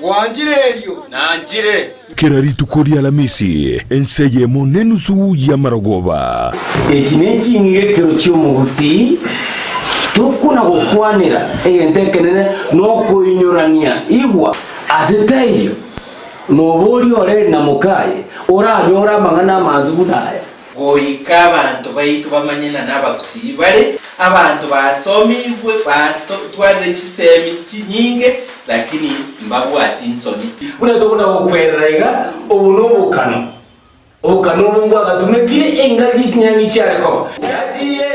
Gwanchire erio? Nanchire. Kera rituko ri'Alamisi, ense eyemo nenusu y'amarogoba. Echi neching'igekero chi'omogusii, tokona gokwanera egento ekenene nokoinyorania. Igwa! Ase taiyo noboria oreri na mokaye oranyore amang'ana amansu buna aya. Goika abanto baito bamanye ng'a nabagusii bare, abanto basomigwe, batwarire chisemi chinyinge, lakini mbabwati nsoni. Buna tokona gokwerera iga, obo nobokano, obokano obo mbwagatumekire engaki chinyang'i chiare koba. Chiachire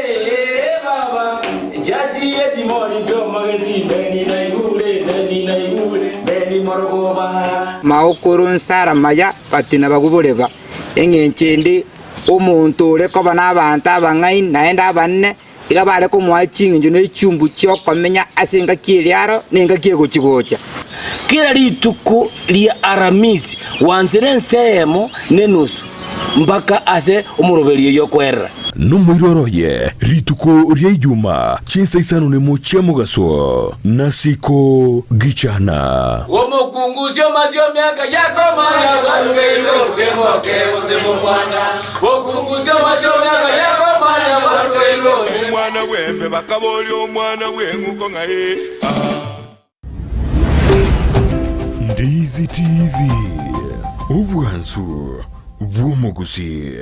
baba, chiachire chimori chi'omogesi, mbeni naigure, mbeni naigure, mbeni morogoba. Maokoro nsara maya batina baguboreba. Engencho ende, omonto ore koba nabaanto abang'aini naende abanene, iga bare komoa ching'encho ne chiumbu chi'okomenya ase engaki eria aro na engaki egochi-gocha. Kera rituko ria Aramisi gwansire ense eyemo nenusu mpaka ase omoroberio oyio okoerera. Nomoiroro oye rituko ria Ijuma chinsa isano nemo chia mogaso, nasiko gichana. Omokungusia omasie emiaka yakomanya bwarugeirwe gose moke gose momwana. Omokungusia omasie emiaka yakomanya bwarugeirwe gose. Omwana bw'embe bakaboria omwana bw'eng'uko ng'ai ah. Ndizi TV, obwansu bw'omogusii.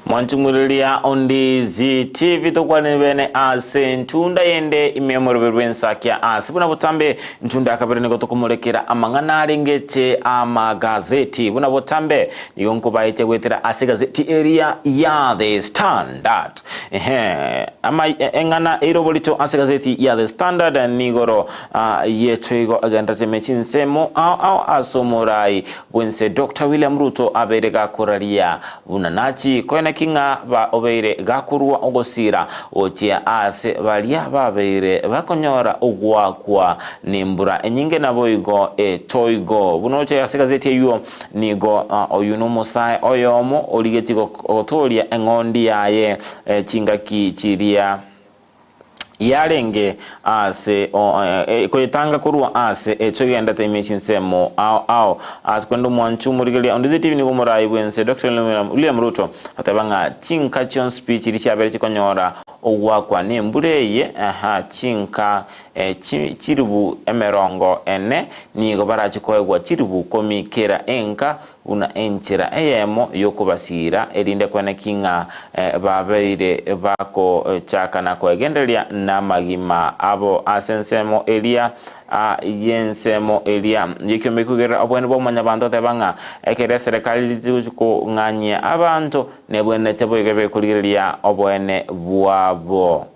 Mwanchung'ureria Ondizi TV tokwane bene ase ntunda yende ime omorobe rw'ensakia ase buna botambe ntunda ya kabere nigo tokomorekera amang'ana arengete amagazeti buna botambe nigo nkobaetia goetera ase egazeti eria ya The Standard ehe ama eng'ana eire oborito ase egazeti ya The Standard nigoro yetoigo egenderete ime chinsemo ao ao ase omorai bwense Doctor William Ruto abeire gakoraria buna nachi koeneki ng'a ba obeire gakorua ogosira gochia aase baria babeire bakonyora ogoakwa nembura enyinge naboigo etoigo. Buna oche ase egazeti eyio nigo oyio nomosae oyomo origetie gotoria eng'ondi yaye chingaki chiria yarenge ase koyetanga korwa ase echo egendete ime chinsemo ao ao. Ase korende omwancho omorigereria onde TV nigo omorai bwense Doctor William Ruto ateba ng'a chinka chionsi pi chiria chiabere chikonyora ogwakwa nembura eye aha chinka chiribu emerongo ene nigo barache koegwa chiribu ikomi kera enka buna enchera eyemo y'okobasiira, erinde kweneki ng'a babeire bagochaka na kwegendereria namagima abo ase ensemo eria y'ensemo eria y'ekiombe kwegerera obwene bwa mwanyabanto oteba ng'a ekero eserekari rigochi kong'anyia abanto nebwenerete boigo ebe ekorigereria oboene bwabo.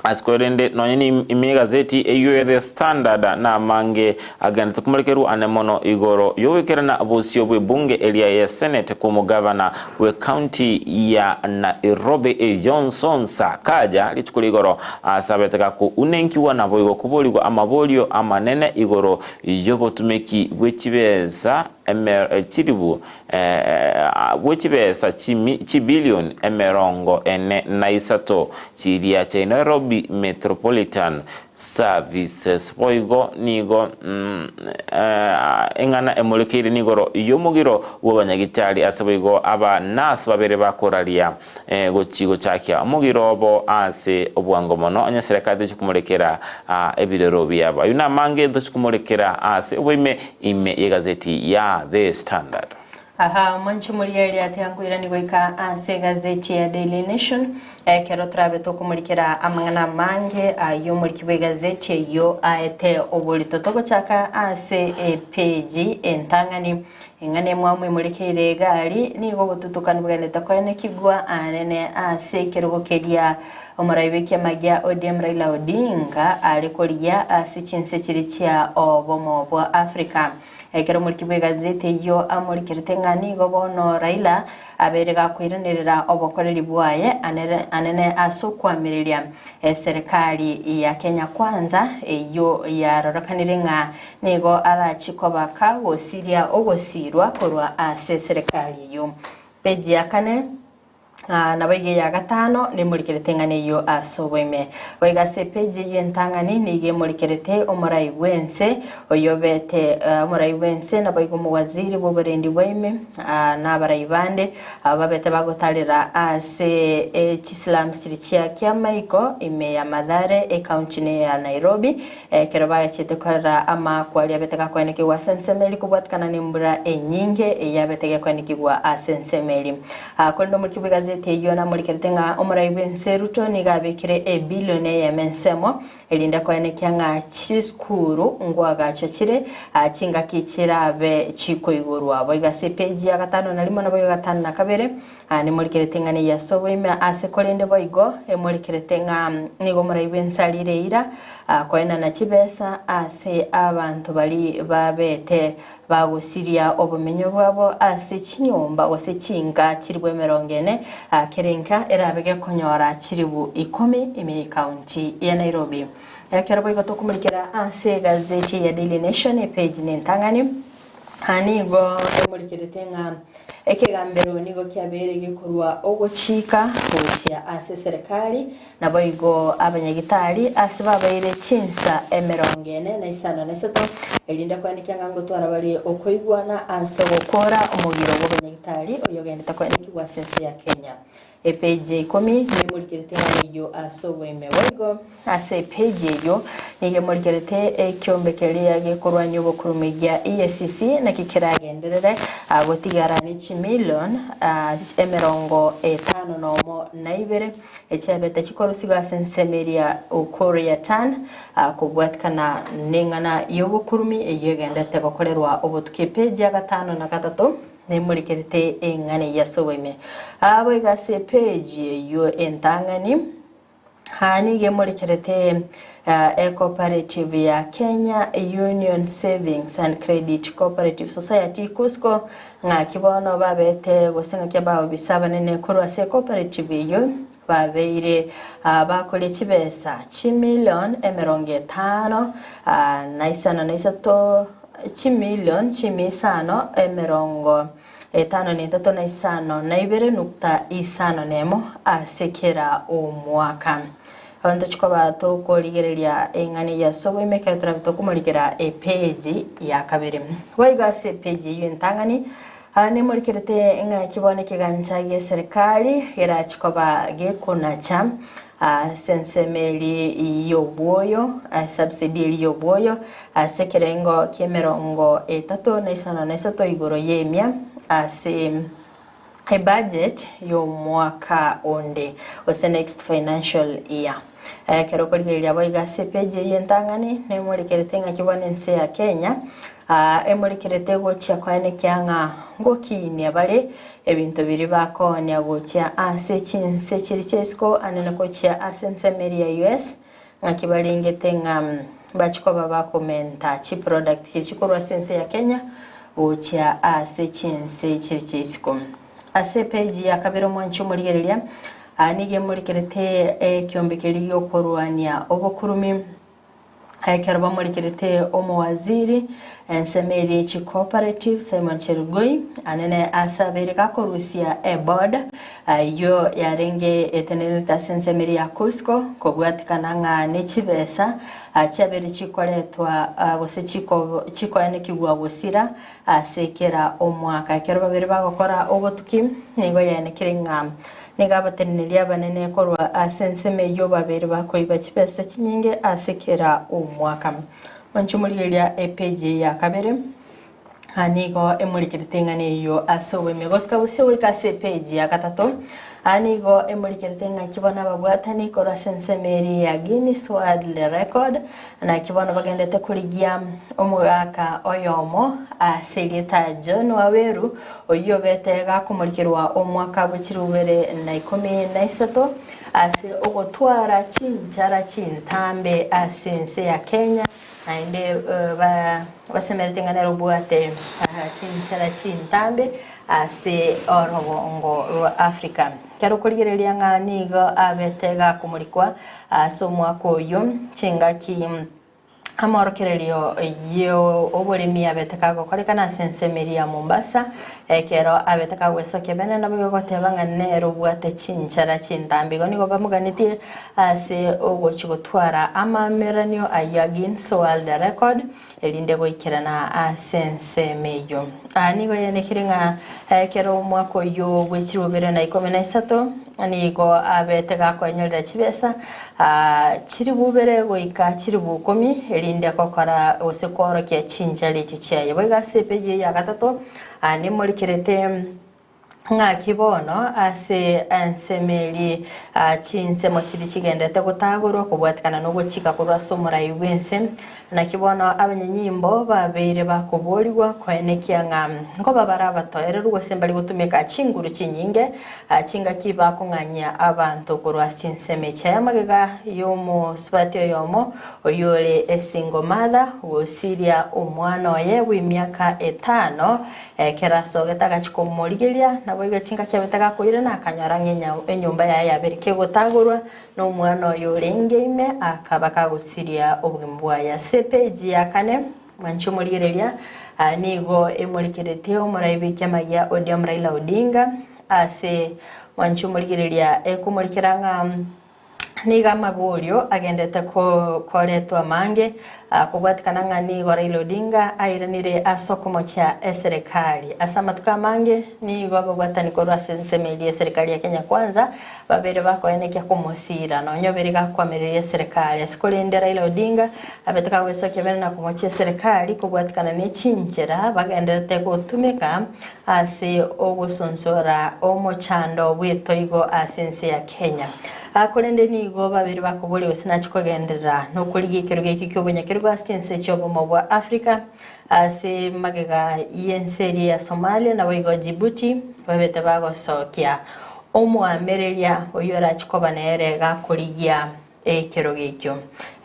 Ase korende nonye ime egazeti eyio ya The Standard namange agenderete komorekerwa ane mono igoro y'ogoikerana bosio bw'ebunge eria ya Senate kw'omogavana bw'ecounty ya Nairobi Johnson Sakaja rituko rigoro ase abete gakounenkiwa naboigo koborigwa amaborio amanene igoro y'obotumeki bw'echibesa chiribu bwe chibesa chibilioni emerongo ene na isato chiria chia Nairobi Metropolitan Services. Boigo nigo eng'ana emorekeire nigoro y'omogiro bw'abanyagitari ase boigo aba nurse babere bakoraria gochi gochakia omogiro obo ase obwango mono onye serikali tochi komorekera ebirero biabo. Ayio namange ntochi komorekera ase oboime ime y'egazeti ya The Standard. Aha, mwanche morigereria ati ankoirani goika ase egazeti ya Daily Nation, ekero torabe tokomorikera amang'ana amange ayio omoriki bw'egazeti eyio aete oborito. Togochaka ase epeji entang'ani. Eng'ana emwamu emorekeire egari, nigo obotutukanu bogenderete koenekigwa anene ase ekerogo keria. Omorai bw'ekiama gia ODM Raila Odinga are korigia ase chinse chiria chia obomo bwa Africa. Ekero omoriki bw'egazeti eyio amorikerete ng'a nigo bono Raila abeire gakoiranerera obokoreri bwaye anene ase okoamereria eserekari ya Kenya Kwanza eyio yarorekanire ng'a nigo arachie koba kagosiria ogosirwa korwa ase eserekari eyio. Peji ya kane. Naboigo eya gatano nemorikerete eng'ana eyio ase oboime. Boigo ase epeji eyio entang'ani nigo emorikerete omorai bw'ense oyobete omorai bw'ense, naboigo omowaziri bw'oborendi bwaime, na abarai bande abwo babete bagotarera ase chislums chiria chia Kiamaiko ime ya Mathare ecounty ne ya Nairobi ekero bagachete korera amaakwa aria abete gakoenekigwa ase ensemo eria kobwatikana nembura enyinge eyabete gekoenekigwa ase ensemo eria. Korende omoriki bw'egazeti eyio namorikerete ng'a omorai bw'ense Ruto nigo abekire ebilioni eyemo ensemo, erinde koenekia ng'a chisukuru ngoagachwa chire chingaki chirabe chikoigorwa. Boigo ase epeji ya gatano na rimo naboigo gatano na kabere nemorikerete ng'a neyia ase oboime ase korende boigo emorikerete ng'a nigo omorai bw'ense arire eira koenana chibesa ase abanto baria babete Bagosiria obomenyo bwabo ase chinyomba gose chinka chilifu emerongo ene, kera enka erabe gekonyora chilifu ikomi ime y'ecounty ya Nairobi. Ekero boigo tokomurikera ase egazeti ya Daily Nation epage nentang'ani, nigo emurikerete ng'a ekegambero nigo kiabeire gekorwa ogochika gochia ase eserekari Naboigo abanyagitari ase babaire chinsa emerongo ene na isano na isato, erinde koenekia ng'a ngotwara bare okoigwana ase ogokoora omogiro bw'abanyagitari oyogendete koenekigwa ase ense ya Kenya. Epeji ya ikomi nemorikerete eng'ana eyio ase oboime. Boigo ase epeji eyio nigo emorikerete ekiombe keria gekorwania obokurume gia EACC naki keragenderere gotigara ne chimilion emerongo etano nomo na ibere Echiabete chikorusigwa ase ensemo eria Ukur ya Tan, kobwatikana neng'ana y'obokurumi eyio egendete gokorerwa obotuko epeji ya gatano na gatato nemorikerete eng'ana eyio ase oboime. Boigo ase epeji eyio entang'ani nigo emorikerete Ecooperative ya Kenya Union Savings and Credit Cooperative Society, KUSCCO, Ng'aki bono babete gose ng'aki abaobisa abanene korwa ase ecooperative eyio babeire bakoria chibesa chimilion emerongo etano na isano na isato chimilion chimia isano emerongo etano na etato na isano na ibere nukta isano na emo ase kera omwaka. Abanto chikoba tokorigereria eng'ana eye ase oboime ekero torabe tokomorikera epeji ya kabere. Boigo ase epeji eyio entang'ani, nemorikerete ng'aki bono ekegancha gi'eserekari gerachi koba gekonacha ase ensemo eria y'obwoyo, subsidy eria y'obwoyo, ase ekerengo ki'emerongo etato na isano na isato igoro y'emia ase Ebudget y'omwaka onde, gose next financial year. Ekero okorigereria boigo ase epeji eyio entang'ani, nemorekerete ng'aki bono ense ya Kenya emorekerete gochia koenekia ng'a ngokiinia bare ebinto biria bakoonia gochia ase chinse chiria chia isiko anene gochia ase ensemo eria ya US, ng'aki barengete ng'a mbachie koba bakomenta chiproduct chiria chikorwa ase ense ya Kenya gochia ase chinse chiria chia isiko. Ase epeji ya kabere omwanchi omorigereria, aa nigo emorekerete ekiombe keria giokorwania obokurumi, ekero bamorekerete omowaziri ensemo eria ye chicooperative Simon Chelugui anene ase abeire gakorusia eboard Ayio yarenge etenenerete ase ensemo eria ya Cusco, kobwatikana ng'a ne chibesa chiabeire chikoretwa gose chikoenekigwa gosira ase kera omwaka. Ekero babere bagokora obotuki, nigo yaenekire ng'a nigo abateneneri abanene korwa ase ensemo eyio babeire bakoiba chibesa chinyinge ase kera omwaka. Monche morigereria epeji ya kabere. Nigo emorikerete eng'ana eyio ase oboime. Gosika bosio goika ase epeji ya gatato. Aa nigo emorikerete ng'aki bono ababwatani korwa ase ensemo eria ya Guinness World Record, naki bono bagendete korigia omogaka oyomo ase erieta John Waweru, oyio obete gakomorikerwa omwaka bwe chilifu ibere na ikomi na isato ase ogotwara chinchara chintambe ase ense ya Kenya. Naende basemeretie ng'a nere obwate chinchera chintambe ase orogongo rwa Africa. Ekero okorigereria ng'a nigo abete gakomorikwa ase omwaka oyio, chingaki amorokererio y'oboremi abete kagokorekana ase ensemo eria ya Mombasa, Ekero abete kagwesokia bene naboigo goteba ng'a nere obwate chinchera chintambe. Igo nigo bamoganetie ase ogochia gotwara amaameranio ayio a Guinness World Record erinde goikerana ase ensemo eyio. Aa nigo yanekire ng'a ekero omwaka oyio bwe chilifu bibere na ikomi na isato nigo abete gakoenyorera chibesa chilifu ibere goika chilifu ikomi erinde gokora gose koorokia chinchera echi chiaye. Boigo ase epeji eye ya gatato Aa nimorikerete ng'aki bono ase ensemo eria chinsemo chiria chigenderete gotagorwa kobwatikana nogochika korwa ase omorai bw'ense. Naki bono abanyanyimbo babeire bakoborigwa koenekia ng'a nkoba bare abatoereru gose mbari gotumeka chinguru chinyinge chingaki bakong'anyia abanto korwa ase chinsemo echi. Aya amagega y'omosubati oyomo Oyio ore esingle mother gosiria omwana oye bw'emiaka etano, ekero asogete agachia komorigeria, naboigo chingaki abete gakoirana akanyora ng'a enyomba yaye yabeire kegotagorwa, na omwana oyo orenge ime akaba kagosiria obogima bwaye. Ase epeji ya kane, mwanche omorigereria, nigo emorikeretie omorai bw'ekiama gia ODM Raila Odinga, ase mwanche omorigereria ekomorikera ng'a Nigo amaborio agendete koretwa amange kobwatikana ng'a nigo Raila Odinga airanire ase okomochia eserekari. Ase amatuko amange nigo ababwatani korwa ase ensemo eria eserekari ya Kenya Kwanza babere bakoenekia komosiira nonya obere gakoamereria eserekari. Ase korende Raila Odinga abete kagoesokia bene na komochia eserekari kobwatikana ne chinchera bagenderete gotumeka ase ogosonsora omochando bw'etoigo ase ense ya Kenya. Korende nigo babere bakoboria gose nachi kogenderera nokorigia ekerogo ekio ki'obonyakerogo ase chinse chi'obomo bwa Africa ase magega y'ense eria ya Somalia naboigo Djibouti babete bagosokia omoamereria oyio orachi koba nere gakorigia Ekerogo ekio.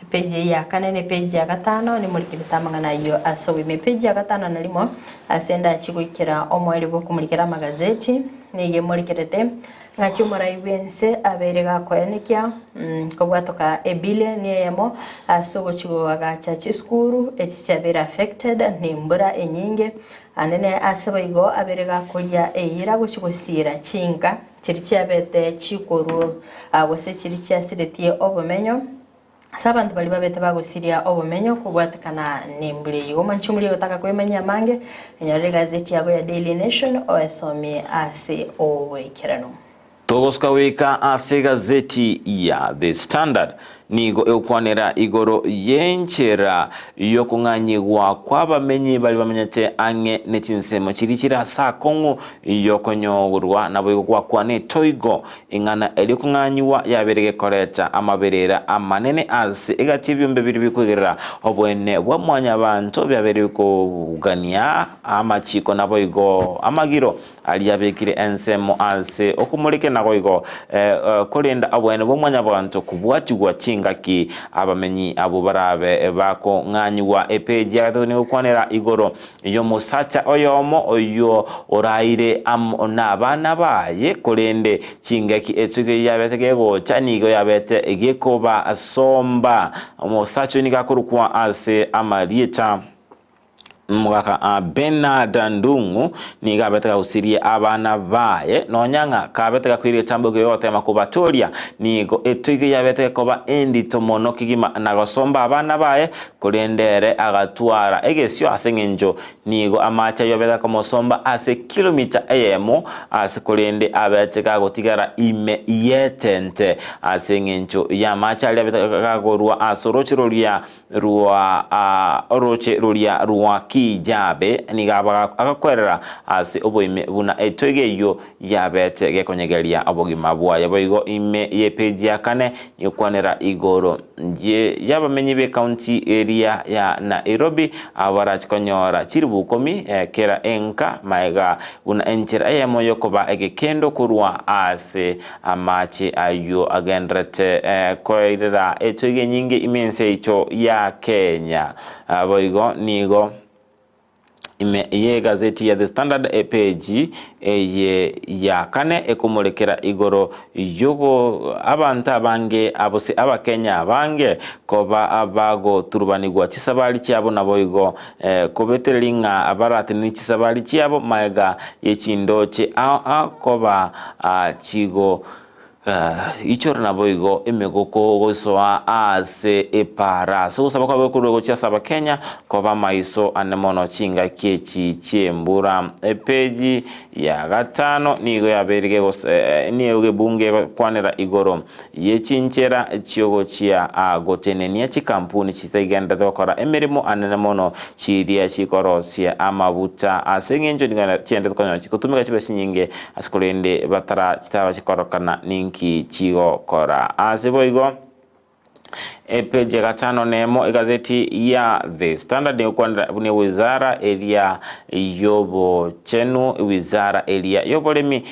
Epeji eye ya kane na epeji ya gatano nimorikerete amang'ana ayio ase oboime. Epeji ya gatano na rimo ase ndachi goikera omoerio bw'okomorikera amagazeti nigo emorikerete ng'aki omorai bw'ense abeire gakoenekia kobwatoka ebillion eyemo ase ogochia goagacha chisukuru echi chiabeire affected nembura enyinge anene ase boigo abeire gakoria eira gochia gosiira chinka. Chiria chiabete chikorwa gose chiria chiasiretie obomenyo, ase abanto baria babete bagosiria obomenyo kobwatekana nembura eyio. Igo omonche omoria ogotaka kwemanyia amange, enyorere egazeti yago ya Daily Nation oesomie ase oboikeranu. Togosuka goika ase egazeti ya The Standard Nigo egokwanera igoro y'enchera y'okong'anyigwa kw'abamenyi baria bamenyete ang'e ne chinsemo chiria chire ase akong'u y'okonyogorwa, naboigo gwakwana etoigo ing'ana eria okong'anyigwa yabeire gekoreta amaberera amanene ase egati y'ebiombe biria bikoigerera oboene bwa Mwanyabaanto biabeire bikogania amachiko naboigo amagiro Aria abekire ensemo ase okomoreka naboigo korenda oboene bwa Mwanyabaanto kobwatigwa chingaki abamenyi abwo barabe bakong'anyigwa. Epeji ya gatato nigo egokwanera igoro y'omosacha oyomo oyio oraire amo nabana baye, korende chingaki etugo eyio yabete kegocha nigo yabete gekobasomba. Omosacha oyio nigo akorokwa ase amarieta. Omogaka a Bernard Ndung'u nigo abete gagusirie abana baye, nonya ng'a kabete gakoira egetambo ekio gotema kobatoria, nigo etoigo yabete gekoba endito mono kegima na gosomba abana baye, korende ere agatwara egesio ase eng'encho nigo amache ayio abete akomosomba ase kilomita eyemo ase korende abete gagotigara ime y'etente ase eng'encho y'amache aria abete gagorwa ase oroche roria rwa orooche roria rwa Ki. Kijabe nigo agakwerera ase oboime buna etoigo eyio yabete gekonyegeria obogima bwaye. Boigo ime y'epeji ya kane nigokwanera igoro y'abamenyi b'ekaunti eria ya Nairobi abwo barache konyora chiribu ikomi kera enka maega buna enchera eyemo y'okoba egekendo korwa ase amache ayio agendererete koirera etoigo enyinge ime ense yaito ya Kenya. Boigo nigo ime y'egazeti ya The Standard epeji eye ya kane ekomorekera igoro yogo abanto abange abose abakenya abange koba bagoturubanigwa chisabari chiabo naboigo kobetereri ng'a barateneni chisabari chiabo maega ye chindoche ao ao koba chigo Ichora naboigo emegoko gosoa ase epaara ase ogosaba kwabe korwa gochia ase Abakenya koba amaiso ane mono chingaki echi chi'embura. Epeji ya gatano nigo yabeire nigo ebunge egokwanera igoro ye chinchera chiogochia gotenenia chikampuni chitaigenderete gokora emeremo anene mono chiria chikorosia amabuta ase eng'encho nigo chiendete konyora chigotumeka chibesa chinyinge Ase korende batara chitaba chikorokana ninki chigokora. Ase boigo epeji ya gatano nemo egazeti ya The Standard egokwanera buna ewizara eria y'obochenu, ewizara eria y'oboremi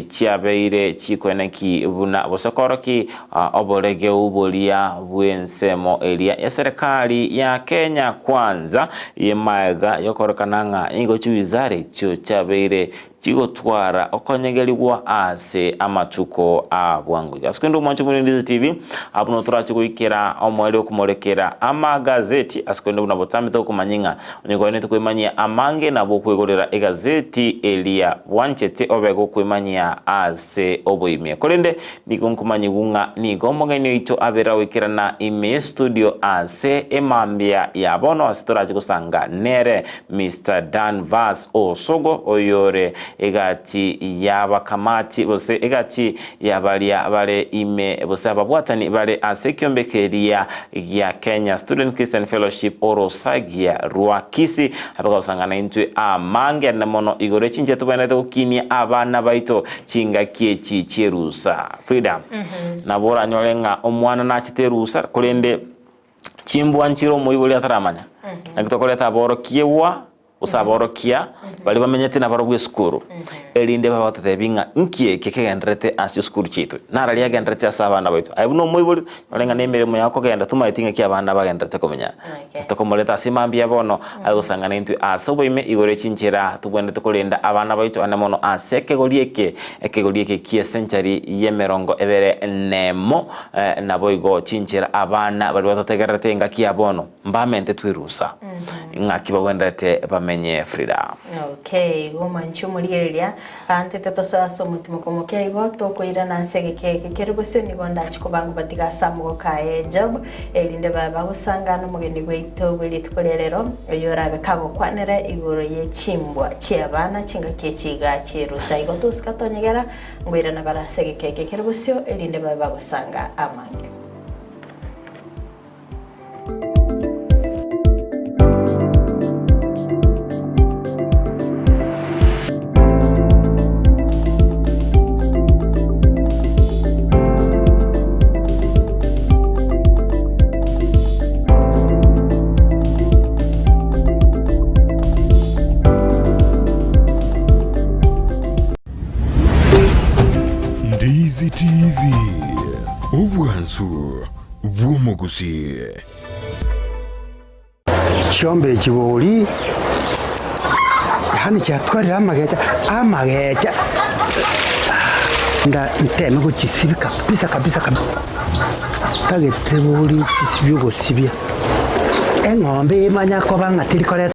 chiabeire chikoeneki buna bosokoroki oboregeu boria bw'ensemo eria ya serikali ya Kenya Kwanza y'emaega yokorokana ng'a nigo chiwizara echio chiabeire Chigotwara okonyegerigwa ase amatuko a bwango iga. Ase korende omwancho buna Ndizi TV, abwo nabo torache goikera omoerio okomorekera amagazeti, ase korende buna botambe tokomanya ng'a onye kwaenete kwemanyia amange nabo okwegorera egazeti eria bwanchete obe gokwemanyia ase oboime. Korende nigo nkomanyigwa ng'a nigo omogeni oito abere agoikerana ime y'estudio ase emambia ya bono ase torache gosanga nere Mister Dan Vas Osogo oyore egati y'abakamati gose egati ya baria bare ime gose ababwatani bare ase ekiombe keria gia Kenya Student Christian Fellowship orosagia rwa Kisii abe gosang'ana intwe amange ane mono igoro ye chinchera tobwenerete gokinia abana baito chingaki echi chi'erusa. Frida, nabo oranyore ng'a omwana nachete erusa korende chimbwa nchire omoibori ataramanya, naki tokoreta aborokiwa gose aborokia baria bamenyete nabarobwo esukuru, erinde babe bagototebi ng'a nki eke kegendererete ase chisukuru chiaito, nara riagendererete ase abana baito. Aye buna omoibori, nore ng'a na emeremo yao kogenda tomaeti ng'aki abana bagendererete komenya. Tokomoreta ase mambia bono, aye gosang'ana intwe ase oboime igoro ye chinchera tobwenerete korenda abana baito ande mono ase ekegori eke, ekegori eke ki'esenchari y'emerongo ebere nemo, Naboigo chinchera abana baria batotegererete engaki ya bono mbamentetwe erusa, ng'aki bagwenerete bamenye Frida. Okay, igo omwanchi omorigereria, antete tosoe ase omotimoko omoke igo, tokoirana ase egeka eke kere bosio nigo ndache kobangwa batiga ase amaboko aye Job, erinde babe bagosangana omogeni gwaito bwe rituko ria rero, oyo orabe kagokwanera igoro ye chimbwa chi'abana chingaki echi iga chi'erusa. Igo tosika tonyegera, Ngoirana bare ase egeka eke kere bosio, erinde babe bagosanga amange. Ndizi TV, obwansu bw'omogusii. Chiombe echi bori, yaani chiatwarire amagecha, amagecha nda nteme gochisibia kabisa kabisa kabisa, ntagete bori chisibie ogosibia, eng'ombe emanya koba ng'a teri koreta.